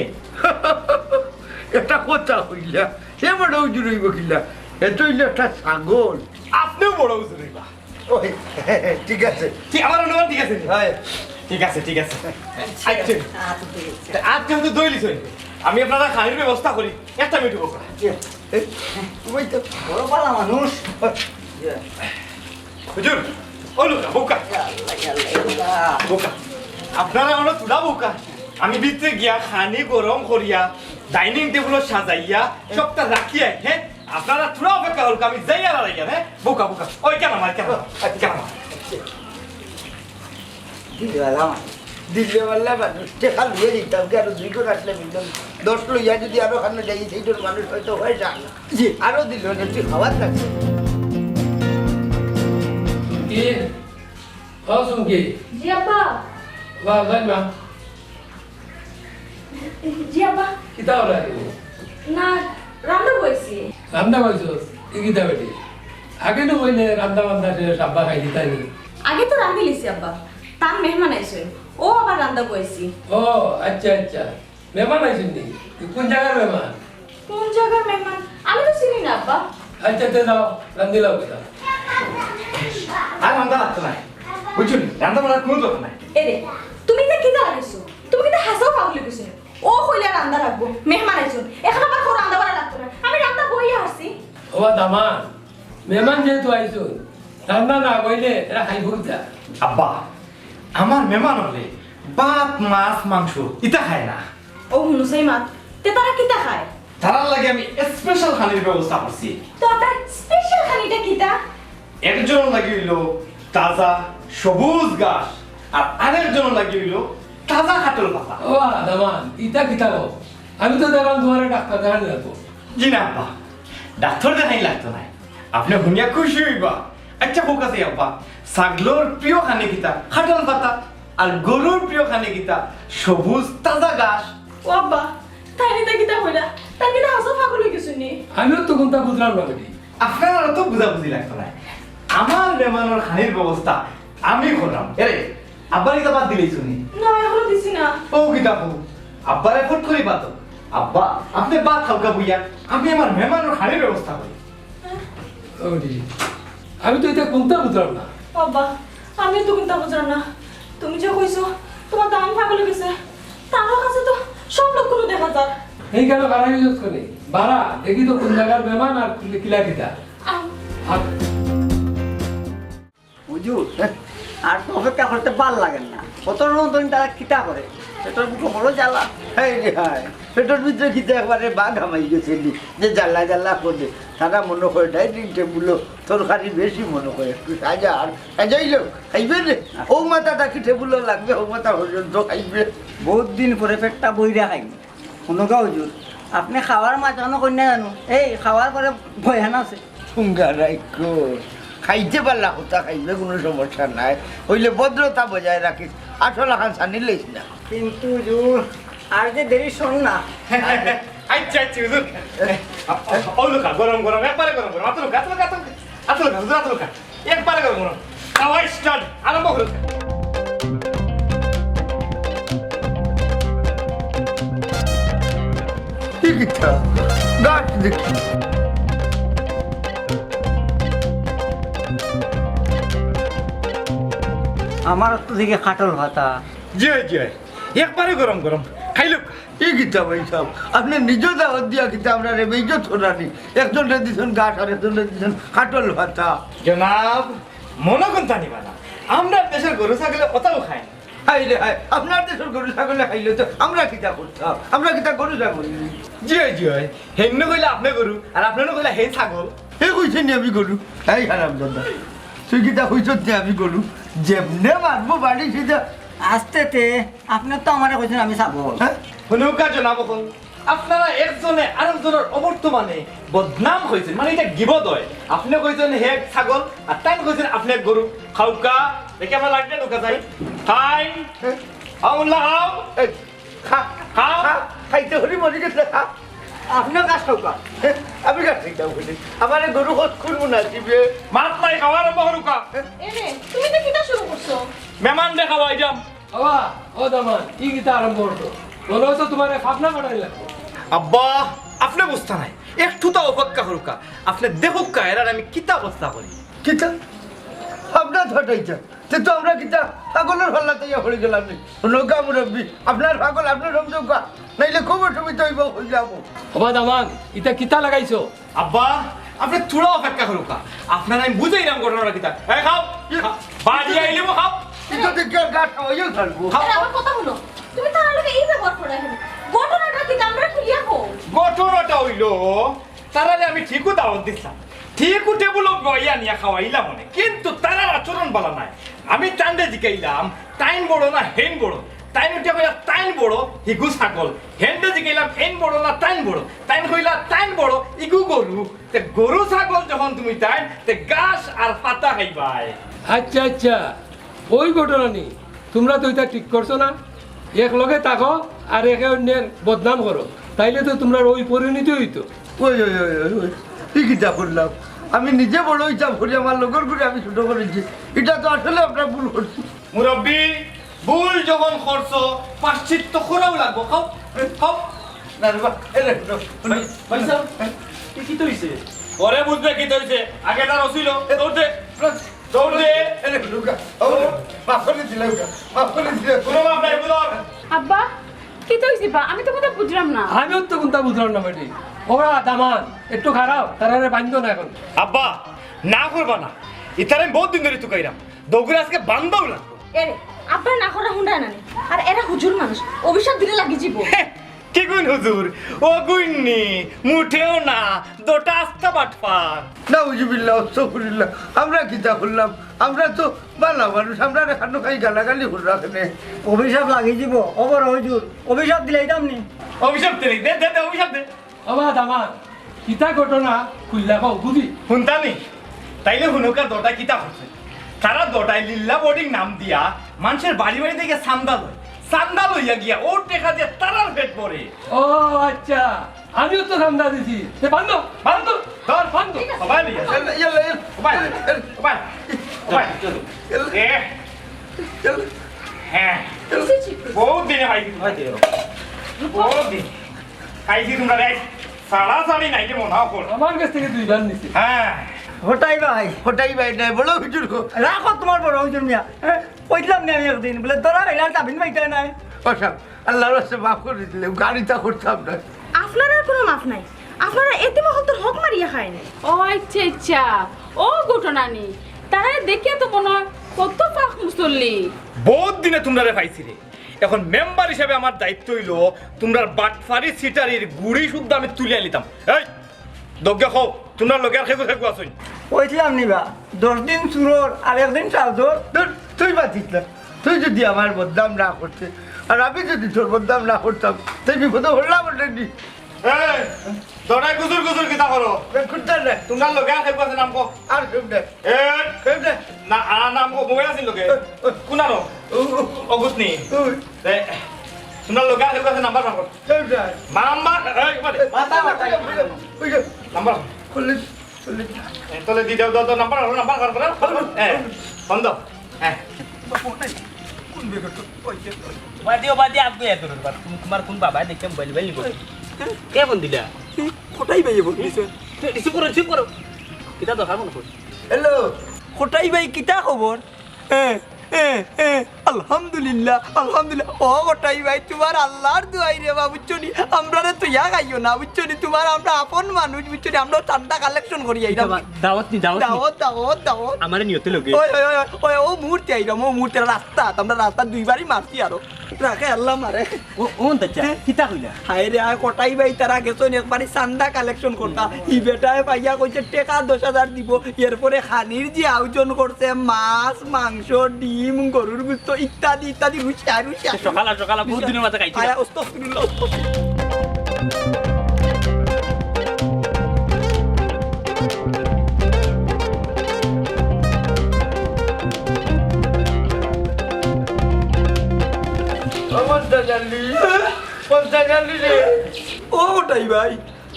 এটা কথা কইলা। হে বড় হুজুর অইবো কিলা? হে তো অইলো একটা ছাগল। আপনেউ বড় হুজুর অইবা। ওই, ঠিক আছে। ঠিক, আমার অনুমান ঠিক আছে নি? হয়। ঠিক আছে, ঠিক আছে। আচ্ছা। আত ধুইলিছইন। তে আত যেহেতু ধুইলিছইন, আমি আপনারার খানির ব্যবস্থা করি। একটা মিনিট বউক্কা। জি। এই, ওই তো। বড় ভালা মানুষ। হুজুর, অউ লউক্কা, বউক্কা। ইয়া আল্লাহ, ইয়া আল্লাহ, ইয়া আল্লাহ। বউক্কা। আপনারা অনো থুড়া বউক্কা। আমি ভিতরে গিয়া খানি গরম করিয়া, ডাইনিং টেবুল সাজাইয়া, সবটা রাখিয়া, হ্যাঁ? আপনারা থুড়া অপেক্ষা করউক্কা, আমি যাইয়া লড়াইয়া, হ্যাঁ? বউক্কা, বউক্কা। ওই কেন আমার, কেন আমার, কেন আমার? দিলওয়ালা মানুষ। দিলওয়ালা মানুষ। টেকা লইয়া দিতাম, কি আরো দুই ঘর আসলে মিলতাম। দশ লইয়া যুদি আরো খানো যাই, সেই তোর মানুষ হয়তো হয় যায়। জি। আরো দিল না, তুই খাওয়ার লাগবে। কি? ও চুমকি। জি আব্বা। বা, যাই মা। জি আব্বা। কিতা অইলো রে? না, রান্দা বইছি। রান্দা বইছস? ই কিতা বেটি? আগে তো কইলে রান্দা বান্দা শেষ, আব্বা খাই দিতাই নি। আগে তো রান্দি লিছি আব্বা। তান মেহমান আইছে। ও আবার রান্দা বইছি। ও, আচ্ছা, আচ্ছা। মেহমান আইছইন নি? ই কোন জাগার মেহমান? কোন জাগার মেহমান? আমি তো চিনি না, আব্বা। আচ্ছা, তে যাও, রান্দি লাও কিতা। আর রান্দা লাগতো নায়। বুঝছো নি? রান্দা বাড়ার কুনু দরকার নাই। এ রে, তুমি ইতা কিতা লাগাইছো? তুমি কিতা হাছাউ পাগল অই গেছো নি? ও কইলে রান্দা লাগবো, মেহমান আইছইন। এখন আবার কও রান্দা বাড়া লাগতো নায়। আমি রান্দা বইয়া আছি। ও দামান, মেহমান যেহেতু আইছইন, রান্দা না বইলে এরা খাইবো কিতা? আব্বা, আমার মেহমান অকলে ভাত, মাছ, মাংস ইতা খায় না। ও হুনো চাই মা, তে তারা কিতা খায়? তারার লাগি আমি special খানির ব্যবস্থা করছি। তো আপনার special খানিটা কিতা? একজনর লাগি অইলো তাজা সবুজ ঘাস, আর আরেকজনর লাগি অইলো তাজা কাঠল পাতা। ও দামান, ইতা কিতা কও? আমি তো দেখলাম তুমারে ডাক্তার দেখানি লাগবো। জি না আব্বা, ডাক্তার দেখানি লাগতো নায়। আপনে হুনিয়া খুশি অইবা। আচ্ছা, কউক্কা চাই আব্বা, ছাগলর প্রিয় খানি কিতা? কাঠল পাতা। আর গরুর প্রিয় খানি কিতা? সবুজ তাজা ঘাস। ও আব্বা, তাইন ইতা কিতা কইরা? তাইন কিতা হাছাউ পাগল অই গেছইন নি? আমিও তো কুনতা বুঝলাম না বেটি। আপনারারও তো বুঝাবুঝি লাগতো নায়। আমার মেহমানর খানির ব্যবস্থা আমি করলাম। এরে, আব্বারে ইতা ভাত দিলাইছো নি? না, এখনো দিছি না। ও কিতা কও? আব্বারে ফট করি ভাত দেও। আব্বা, আপনে ভাত খাউক্কা বইয়া, আমি আমার মেহমানর খানির ব্যবস্থা করি। ও রে, আমি তো ইতা কুনতা বুঝলাম না। আব্বা, আমি তো কুনতা বুঝলাম না। তুমি যে কইছো, তুমার দামান পাগল অই গেছে, তার কাছে তো সব লক্ষণ দেখা যায়। এই কেন বাড়াই ইউজ করে? বাড়া, দেখি তো কোন জাগার মেহমান আর কিলা কিতা। আম- আর হুজুর, আর তো অপেক্ষা করতে ভালা লাগের না। কত রকম ধরুন তারা কিতা করে, পেটর ভিতরে বড় জ্বালা। হায় রে হায়, পেটর ভিতরে কিতা একবারে বাঘ হামাই গেছে নি, যে জ্বালা জ্বালা করে। তারা মনে করে ডাইনিং টেবিলও তরকারি বেশি মনে করে, একটু সাজা আর সাজাইলেও খাইবে রে। ও মাথা থাকি টেবিলও লাগবে, ও মাথা পর্যন্ত খাইবে। বহুত দিন পরে পেটটা বইরা খাইনি। হুনউক্কা হুজুর, আপনে খাওয়ার মাঝখানো কইন না জানো, এই খাওয়ার পরে বয়ান আছে। হুঙ্গা রাইখো, খাইতে পারলা কথা খাইবে, কুনু সমস্যা নাই। অইলে ভদ্রতা বজায় রাখিস, আসল আখান ছানি লইস না। কিন্তু হুজুর, আর যে দেরি শোন না। আচ্ছা, আচ্ছা, হুজুর। ও, ও, ও, লুকা, গরম, গরম, একবারে গরম, গরম। আতো লুকা, আতো লুকা, আতো লুকা। আতো লুকা, হুজুর, আতো লুকা। একবারে গরম, গরম। খাওয়া start, আরম্ভ করুন। কি কিতা? গাছ দেখি। আমার তো দেখি কাঠল পাতা। জি, জি। একবারে গরম, গরম। খাইলুক। কি কিতা ভাই সাহেব? আপনে নিজে দাওয়াত দিয়া কিতা আমরারে বেইজ্জত করানি? একজনরে দিছইন গাছ আর একজনরে দিছইন কাঠল পাতা। জনাব, মনো কুনতা নিবা না। আমরার দেশর গরু ছাগলে অতাও খায় না। হায় রে হায়, আপনার দেশর গরু ছাগলে খাইলে তো আমরা কিতা করতাম? আমরা কিতা গরু ছাগল নি? জি অয়, জি অয়। হেইন কইলা আপনে গরু, আর আপনে কইলা হেইন ছাগল। হে কইছে নি আমি গরু? এই হারামজাদা, তুই কিতা কইছস নি আমি গরু? যেমনে মারবো বাড়ি সিধা। আস্তে তে, আপনে তো আমারে কইছইন আমি ছাগল। হ্যাঁ? হুনউক্কা জনাব অকল, আপনারা একজনে আরকজনর অবর্তমানে বদনাম কইছইন, মানে ইটা গিবত অয়। আপনে কইছইন হে ছাগল, আর তাইন কইছইন আপনে গরু। খাউক্কা, দেখি আমার লাগবে ঢুকা যাই। খাইন, আমুল্লা খাও। এই, খা, খা। খা, খাইতে হরি মরি গেছে, খা। আপনে ঘাস খাউক্কা। আমি ঘাস খাইতাম বলি। আমারে গরু কত খুন মুনাসিবে। মাত নাই, খাওয়া আরম্ভ করুক্কা। এরে, তুমি তো কিতা শুরু করছো? মেহমানরে খাওয়াই যাম। বাবা, ও দামান, ই কিতা আরম্ভ করছো? মনো অয় তো তুমারে ফাফনা ফাটাই লাগবো। আব্বা, আপনে বুঝতা নায়। একটু তো অপেক্ষা করুক্কা। আপনে দেখুক্কা, এরার আমি কিতা অবস্থা করি। কিতা? ফাফনা ফাটাইতা? তে তো আমরা কিতা পাগলর ফাল্লাত আইয়া পড়ি গেলাম নি? হুনউক্কা মুরব্বি, আপনার পাগল আপনে সমঝউক্কা, নাইলে খুব অসুবিধা অইবো, অইযাবো। ওবা দামান, ইতা কিতা লাগাইছো? আব্বা, আপনে থুড়া অপেক্ষা করুক্কা, আপনারে আমি বুঝাইরাম ঘটনাটা কিতা। এই খাও, খা-, বাড়ি আইলে খাও। ইটা দেখি আর গা খাওয়াইও থাকবো। খাও। আরে, আমার কথা হুনো, তুমি তার লগে ই ব্যবহার করো কেনে? ঘটনাটা কিতা, আমরারে খুলিয়া কও। ঘটনাটা অইলো, তারারে আমি ঠিকউ দাওয়াত দিছলাম, ঠিকউ টেবুলো বওয়াইয়া আনিয়া খাওয়াইলাম অনে, কিন্তু তারার আচরণ ভালা নায়। আমি তানরে জিকাইলাম, তাইন বড় না হেইন বড়? তাইন উঠিয়া কইলা, তাইন বড়, হিগু ছাগল। হেনরে জিকাইলাম, হেইন বড় না তাইন বড়? তাইন কইলা, তাইন বড়, ইগু গরু। তে গরু ছাগল যখন তুমি তাইন, তে ঘাস আর পাতা খাইবায়। আচ্ছা, আচ্ছা, ওই ঘটনা নি, তুমরা তো ইতা ঠিক করছো না। এক লগে থাকো আর একে অইন্যের বদনাম করো, তাইলে তো তুমরার ওই পরিণতি অইতো। ওই, ওই, ওই, ওই, ওই, ই কিতা করলাম? আমি নিজে বড় হিসাব করি, আমার লগর করে আমি ছোট করেছি। ইটা তো আসলে আমরা ভুল করছি। মুরব্বি, ভুল যখন করছো, প্রায়শ্চিত্ত করাও লাগবো। খাও, খাও। না রে বা, এ রে, হুনো, হুনো। ভাই, ভাই সাহেব, এ কিতা অইছে? পরে বুঝবে কিতা অইছে, আগে তার অছিল, দৌড় দে। দৌড় দে। এ রে, হুনো গা। ও, মাফ করি দিলাম গা, মাফ করি দিলাম। কোনো মাফ নাই, বুঝো? আব্বা, কিতা অইছে বা? আমি তো কুন্তা বুঝলাম না। আমিও তো কুন্তা বুঝলাম না বেটি। ওরা দামান, একটু খাড়াও, তারারে বান্ধো না এখন। আব্বা, না করবা না। ইতারে আমি বহুত দিন ধরি তুকাইরাম। দৌড়ে আজকে বান্ধাও লাগবো। এরে, আব্বায় না করা হুনরা না নি। আর এরা হুজুর মানুষ, অভিশাপ দিলে লাগি যিবো। হে, কি গুণ হুজুর? ও গুণ নি, মুটেও না, দোটা আস্তা বাটপার। নাউজুবিল্লাহ, আস্তাগফিরুল্লাহ। আমরা কিতা করলাম? আমরা তো ভালা মানুষ, আমরারে খানো খাই গালাগালি কররা কেনে? অভিশাপ লাগি যিবো, ও বড় হুজুর, অভিশাপ দিলাইতাম নি। অভিশাপ দিলে, দে, দে, দে, অভিশাপ দে। ও বা দামান, কিতা ঘটনা খুইলা কও, বুঝি। হুনতা নি? তাইলে হুনুকা দোটা কিতা করছে? তারা দোটায় লিল্লা বোর্ডিং নাম দিয়া মানষের বাড়ি বাড়ি থাকি চান্দা লয়। চান্দা লইয়া গিয়া ও টেকা দিয়া তারার পেট ভরে। ও আচ্ছা, আমিও তো চান্দা দিছি। এ বান্ধো, বান্ধো, ধর, বান্ধো। ও ভাই, ইয়াল্লা, ইয়াল্লা, ইয়াল্লা। ও ভাই, ও ভাই, ও ভাই। এ, ইয়াল্লা। হ্যাঁ। বহুত দিনে পাইছি তুমারে। বহুত দিন। পাইছি তুমারে। ছাড়াছাড়ি নাইলে মনে হয় করো। আমার কাছ থাকি দুইবার নিছি। হ্যাঁ। কটাই ভাই। কটাই ভাই নায়, বড় হুজুর গো। রাখো তুমার বড় হুজুর মিয়া। হ্যাঁ? কইলাম নি আমি একদিন, বুলে, "তোরা এলার জামিন পাইতে নাই।" ও সাব, আল্লার ওয়াস্তে মাফ করি দিলে, গাড়িটা করতাম না। আপনারার কুনু মাফ নাই। আপনারা এতিম অকলতর হক মারিয়া খাইন। ও আচ্ছা, আচ্ছা। ও ঘটনা নি। তারারে দেখিয়া তো মনে হয় কত পাক মুসল্লি। বহুত দিনে তুমরারে পাইছি রে। এখন মেম্বার হিসাবে আমার দায়িত্ব অইলো তুমরার বাটপারি সিটারির গুড়ি শুদ্ধ আমি তুলিয়া নিতাম। এই, দগ্গে কও, তুমরার লগে আর কেগু কেগু আছইন? কইছিলাম নি বা, দশ দিন চুরর আর একদিন সাজর। ধুর, তুই বাঁচিস না। তুই যদি আমার বদনাম না করতে, আর আমি যদি তোর বদনাম না করতাম, তুই বিপদে পড়লাম ওটা নি। এই, দড়াই গুজুর গুজুর কিতা করো? এ, কুন্তা রে? তুমরার লগে আর কেগু আছে নাম কও। আর কেউ নাই। এ, কেউ নাই। না, আর নাম কও, মোবাইল আছে লগে। এ, এ। কুনানো? ও, ও। অগুত নি। ওই। এ, তুমরার লগে আর কেগু আছে নাম্বার বার কর। কেউ নাই। মামা, এই, মানে। মাথা, মাথা। ওই যে। নাম্বার। চল্লিশ। এ, তাহলে দি দাও, দাও, দাও, নাম্বার, নাম্বার বার করো। এ, বন্ধ। এ। কোন বেগত? ওই যে। বাদ দিও, বাদ দিও, আগে এত রোদ, বাদ। তুমি, তোমার কোন বাবায় দেখে মোবাইল, মোবাইল নিব? কে ফোন দিলা? কটাই ভাই ফোন দিছে। রিসিভ করো, রিসিভ করো। কিতা দরকার মনে করি? হ্যালো, কটাই ভাই, কিতা খবর? এ, এ, এ, আলহামদুলিল্লাহ, আলহামদুলিল্লাহ। ও কটাই ভাই, তুমার আল্লার দোয়াই রে বা, বুঝছো নি? আমরারে তো ইয়া খাইও না, বুঝছো নি? তুমার আমরা আপন মানুষ, বুঝছো নি? আমরা চান্দা কালেকশন করি আইরাম। দাওয়াত নি, দাওয়াত নি। দাওয়াত, দাওয়াত, দাওয়াত। আমারে নিয়তে লগে। ওই, ওই, ওই, ওই, ও মুহূর্তে আইরাম, ও মুহূর্তে রাস্তা, আমরা রাস্তা দুইবারই মারছি আরো। রাখে আল্লাহ মারে। ও, ও, আচ্ছা, হ্যাঁ? কিতা কইলা? হায় রে, আয় কটাই ভাই, তারা গেছইন একবারে চান্দা কালেকশন করতা। ই বেটায় পাইয়া কইছে টেকা দশ হাজার দিব, এরপরে খানির যে আয়োজন করছে, মাছ, মাংস, ডিম, গরুর গোস্ত ইত্যাদি ইত্যাদি, রুশা, রুশা। সকালা সকালা বহুত দিনের মাঝে খাইছি। আয়, আস্তাগফিরুল্লাহ, আস্তাগফিরুল্লাহ। ও মন্তাজ আলী, মন্তাজ আলী রে। ও কটাই ভাই,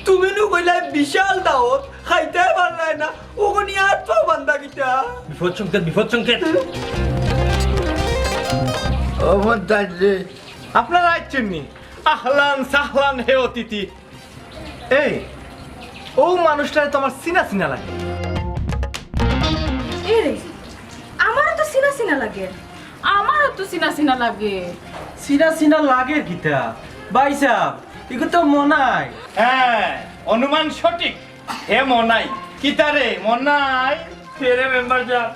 তুমি নু কইলায় বিশাল দাওয়াত, খাইতায় পারলায় না, অখন ই আত পাও বান্ধা কিতা? বিপদ সংকেত, বিপদ সংকেত। ও মন্তাজ রে। আপনারা আইছেন নি? আহলান সাহলান হে অতিথি। এই, ও মানুষটারে তো আমার চিনা চিনা লাগে। এ রে, আমারও তো চিনা চিনা লাগে। আমারও তো চিনা চিনা লাগে। চিনা চিনা লাগে কিতা? ভাই সাহেব, ইগু তো মনাই। হ্যাঁ, অনুমান সঠিক। হে মনাই। কিতা রে, মনাই? হে রে মেম্বার সাহেব,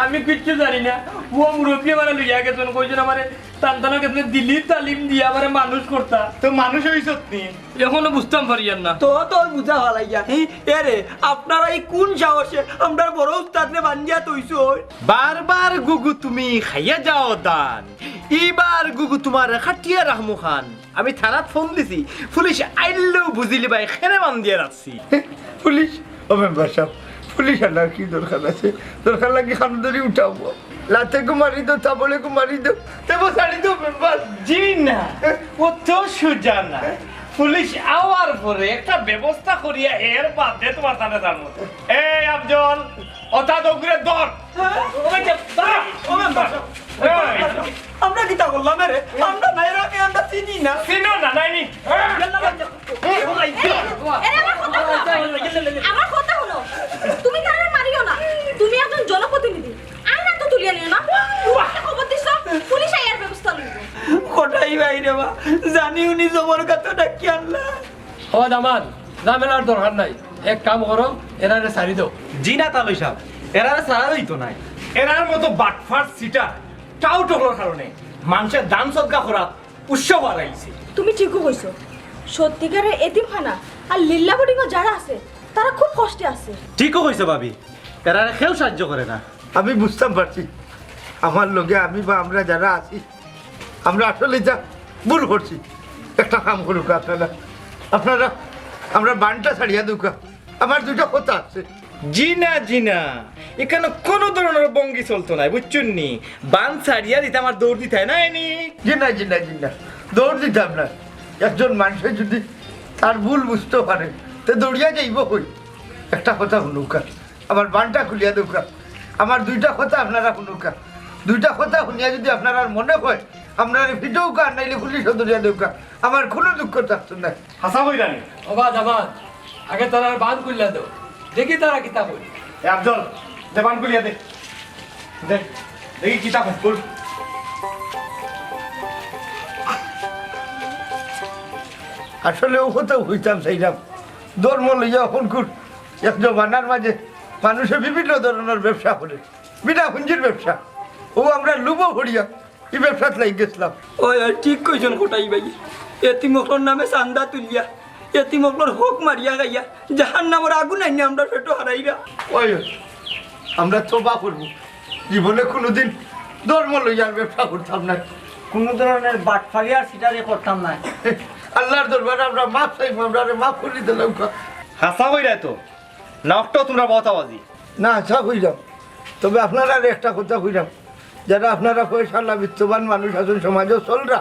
আমি কিচ্ছু জানি না। ও মুরব্বি আমারে লইয়া গেছইন, কইছইন আমারে তান তানর গেছে দিলি তালিম দিয়া আমারে মানুষ করতা। তো মানুষ অইছত নি? এখনো বুঝতাম পারিয়ার না। তো তোর বুঝা ফালাইয়া। হি, এ রে, আপনারা ই কোন সাহসে আমরার বড় উস্তাদরে বান্ধিয়া থইছইন? বারবার গুগু তুমি খাইয়া যাও দান, ইবার গুগু তুমারে কাটিয়া রাখমু খান। আমি থানাত ফোন দিছি, পুলিশ আইলেউ বুঝিলিবায় কেনে বান্ধিয়া রাখছি। পুলিশ? ও মেম্বার সাহেব, পুলিশ আনার কি দরকার আছে? দরকার লাগে খান ধরি উঠাবো। লাতে গু মারি দেও, থাবড়ে গু মারি দেও, তেবো ছাড়ি দেও মেম্বার। জি না, অত সুজা না। পুলিশ আওয়ার পরে একটা ব্যবস্থা করিয়া এর বাদে তোমার তানে জানবো। এই আফজল, অতা দগুরে ধর। ও মেম্বার, ও মেম্বার। এই। আমরা কিতা করলাম রে? আমরা নাইরামি, আমরা চিনি না। চিনো না, নাইনি? এরে, আমার কথা হুনো। আমার কথা হুনো। তুমি তারে মারিও না। তুমি একজন জনপ্রতিনিধি। আইন আতো তুলিয়া নিও না। তুমি একটা খবর দিছো, পুলিশ আইয়ার ব্যবস্থা লইব। কটাই ভাই রে বা, জানি উনি জবর কাতো ডাকি আনলা। ও দামান, ঝামেলার দরকার নাই। এক কাম করো, এরারে ছাড়ি দেও। জি না তালই সাহেব, এরারে ছাড়া যাইতো নায়। এরার মতো বাটফার সিটার টাউট অকলর কারণে মানষে দান সদকা করাত উৎসাহ হারাইছে। তুমি ঠিকউ কইছো। সত্যিকারের এতিমখানা আর লিল্লা বোর্ডিংও যারা আছে, তারা খুব কষ্টে আছে। ঠিকউ কইছো ভাবি, এরারে কেউ সাহায্য করে না। আমি বুঝতাম পারছি, আমার লগে আমি বা আমরা যারা আছি, আমরা আসলে যা ভুল করছি। একটা কাম করুক আপনারা, আপনারা আমরা বানটা ছাড়িয়া দেউকা। আমার দুইটা কথা আছে। জি না, জি না, এখানো কোনো ধরনের ভঙ্গি চলতো নায়, বুঝছইন নি? বান ছাড়িয়া দিতে আমার দৌড় দিতে হয় না, এনি? জি না, জি না, জি না, দৌড় দিতাম না। একজন মানষে যদি তার ভুল বুঝতো পারে, তে দৌড়িয়া যাইবো কই? একটা কথা হুনউকা, আমার বানটা খুলিয়া দেউকা। আমার দুইটা কথা আপনারা হুনউকা। দুইটা কথা হুনিয়া যদি আপনারার মনে হয়, আপনারে ফিটউকা, আর নাইলে পুলিশো ধরিয়া দেউকা। আমার কোনো দুঃখ থাকতো না। হাছা কইরা নি? ও বা দামান, আগে তারার বান খুলিয়া দেও, দেখি তারা কিতা কয়। এ আফজল, দে বান খুলিয়া দে। দে, দেখি কিতা কয়, খুল। আসলে ও কথা কইতাম চাইলাম, ধর্ম লইয়া অখন খুব এক জমানার মাঝে মানুষে বিভিন্ন ধরনের ব্যবসা করে, বিনা পুঞ্জির ব্যবসা। ও আমরা লোভো করিয়া ই ব্যবসাত লাগি গেছিলাম। ওই, ওই, ঠিক কইছইন কটাই ভাই। এতিম অকলর নামে চান্দা তুলিয়া, এতিম অকলর হক মারিয়া খাইয়া, জাহান্নামর আগুন আইনে আমরার পেটো হারাইরা। ওই, ওই, আমরা তওবা করমু, জীবনে কোনোদিন ধর্ম লইয়া আর ব্যবসা করতাম না। কোনো ধরনের বাটফারি আর সিটারি করতাম না। আল্লাহর দরবারে আমরা মাফ চাইমু, আমরারে মাফ করি দিলাউকা। হাছা কইরায় তো, না অকটাও তোমরা বতাবাজি। না, হাছা কইরাম। তবে আপনারারে একটা কথা কইরাম, যারা আপনারা পয়সাআলা বিত্তবান মানুষ আছইন, সমাজো চলরা,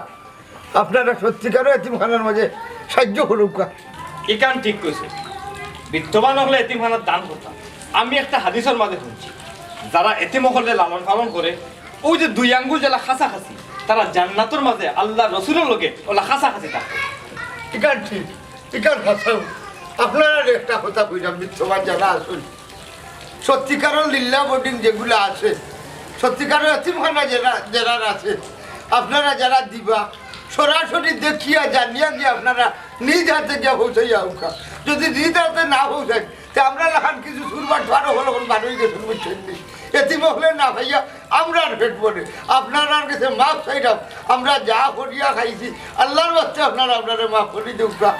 আপনারা সত্যিকারও এতিমখানার মাঝে সাহায্য করউক্কা। ইখান ঠিক কইছো, বিত্তবান অকলে এতিমখানাত দান করতা। আমি একটা হাদিসর মাঝে হুনছি, যারা এতিম অকলরে লালন পালন করে, অউ যে দুই আঙ্গুল যেলা কাছাকাছি, তারা জান্নাতর মাঝে আল্লাহর রসুলর লগে অলা কাছাকাছি থাকবো। ইখান ঠিক, ইখান হাছা। আপনারারে একটা কথা কইরাম, বিত্তবান যারা আছইন, সত্যিকারর লিল্লা বোর্ডিং যেগুলা আছে, সত্যিকারর এতিমখানা যেরা, যেরার আছে, আপনারা যারা দিবা, সরাসরি দেখিয়া জানিয়া গিয়া আপনারা নিজ হাতে গিয়া পৌঁছাইয়া আউক্কা। যদি নিজ হাতে না পৌঁছাইন, তে আমরার লাখান কিছু চুর বাটফার অকল অখন বার অই গেছইন, বুঝছইন নি? এতিম অকলে না পাইয়া আমরার পেট ভরে। আপনারার গেছে মাফ চাইরাম, আমরা যা করিয়া খাইছি, আল্লাহর ওয়াস্তে আপনারা আমরারে মাফ করি দেউক্কা।